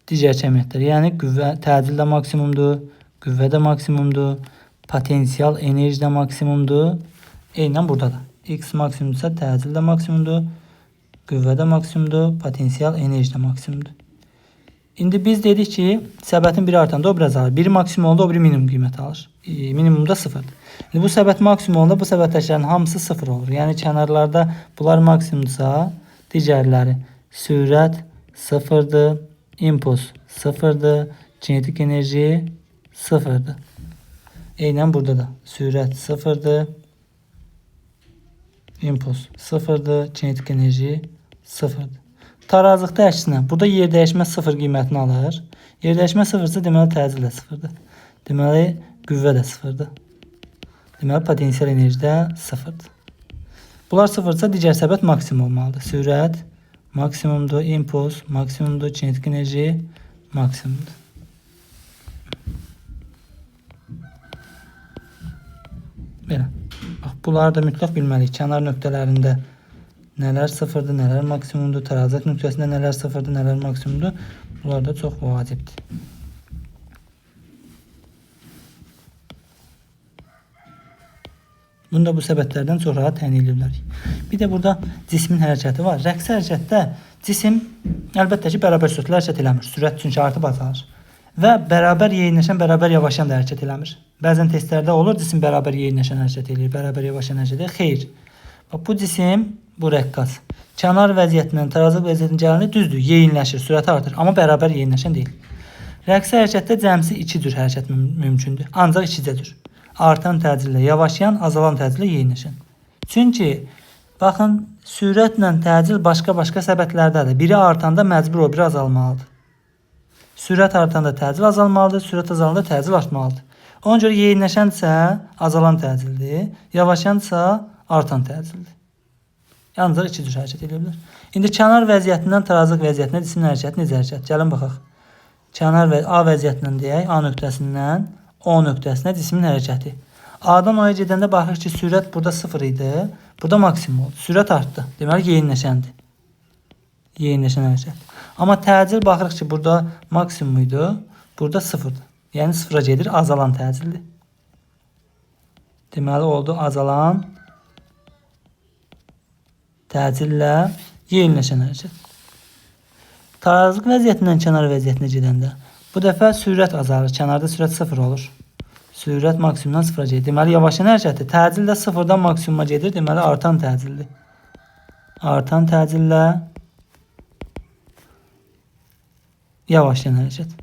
digər cəmiyyətlər, yəni qüvvə, təcil də maksimumdur, qüvvə də maksimumdur, potensial enerji də maksimumdur. Eynən burada da. X maksimumdursa, təcil də maksimumdur, qüvvə də maksimumdur, potensial enerji də maksimumdur. İndi biz dedik ki, səbətin biri artanda o biri azalır. Biri maksimum olanda o biri minimum qiymət alır. Minimumda sıfırdır. İndi bu səbət maksimum olanda bu səbətdəkilərin hamısı sıfır olur. Yəni kənarlarda bunlar maksimumdursa, digərləri sürət sıfırdır, impuls sıfırdır, kinetik enerji sıfırdır. Eynən burada da sürət sıfırdır, impuls sıfırdır, kinetik enerji sıfırdır. Tarazlıqda əksinə, burada yer dəyişmə sıfır qiymətini alır. Yer dəyişmə sıfırsa, deməli təcil də sıfırdır. Deməli qüvvə də sıfırdır. Deməli potensial enerji də sıfırdır. Bunlar sıfırsa digər səbət maksimum olmalıdır. Sürət maksimumdur, impuls maksimumdur, kinetik enerji maksimumdur. Belə. Bax, bunları da mütləq bilməliyik. Kənar nöqtələrində nələr sıfırdır, nələr maksimumdur, tarazlıq nöqtəsində nələr sıfırdır, nələr maksimumdur. Bunlar da çox vacibdir. Bunu da bu səbətlərdən çox rahat təyin edə bilərik. Bir də burada cismin hərəkəti var. Rəqsi hərəkətdə cisim əlbəttə ki, bərabər sürətlə hərəkət eləmir. Sürət çünki artıb azalır. Və bərabər yeyinləşən, bərabər yavaşlayan da hərəkət eləmir. Bəzən testlərdə olur, cisim bərabər yeyinləşən hərəkət eləyir, bərabər yavaşlayan hərəkət eləyir. Xeyr. Bax, bu cisim, bu rəqqas. Kənar vəziyyətindən tarazlıq vəziyyətinə gələndə düzdür, yeyinləşir, sürəti artır, amma bərabər yeyinləşən deyil. Rəqsi hərəkətdə cəmsi iki cür hərəkət mümkündür. Ancaq ikicə cür. Artan təcillə yavaşlayan, azalan təcillə yeyinləşən. Çünki baxın, sürətlə təcil başqa-başqa səbətlərdədir. Biri artanda məcbur o biri azalmalıdır. Sürət artanda təcil azalmalıdır, sürət azalanda təcil artmalıdır. Ona görə yeyinləşənsə azalan təcildir, yavaşlayansa artan təcildir. Ancaq iki cür hərəkət edə bilər. İndi kənar vəziyyətindən tarazlıq vəziyyətinə cismin hərəkəti necə hərəkət? Gəlin baxaq. Kənar və A vəziyyətindən deyək, A nöqtəsindən O nöqtəsinə cismin hərəkəti. A-dan O-ya gedəndə baxırıq ki, sürət burada sıfır idi. Burada maksimum oldu. Sürət artdı. Deməli, yeyinləşəndir. Yeyinləşən hərəkət. Amma təcil baxırıq ki, burada maksimum idi, burada sıfırdır. Yəni sıfıra gedir, azalan təcildir. Deməli oldu azalan təcillə yeyinləşən hərəkət. Tarazlıq vəziyyətindən kənar vəziyyətinə gedəndə bu dəfə sürət azalır. Kənarda sürət sıfır olur. Sürət maksimumdan sıfıra gedir. Deməli yavaşlayan hərəkətdir. Təcil də sıfırdan maksimuma gedir. Deməli artan təcildir. Artan təcillə yavaşlayan hərəkət.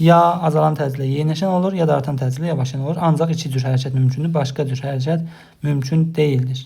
Ya azalan təcillə yeniləşən olur, ya da artan təcillə yavaşlayan olur. Ancaq iki cür hərəkət mümkündür. Başqa cür hərəkət mümkün deyildir.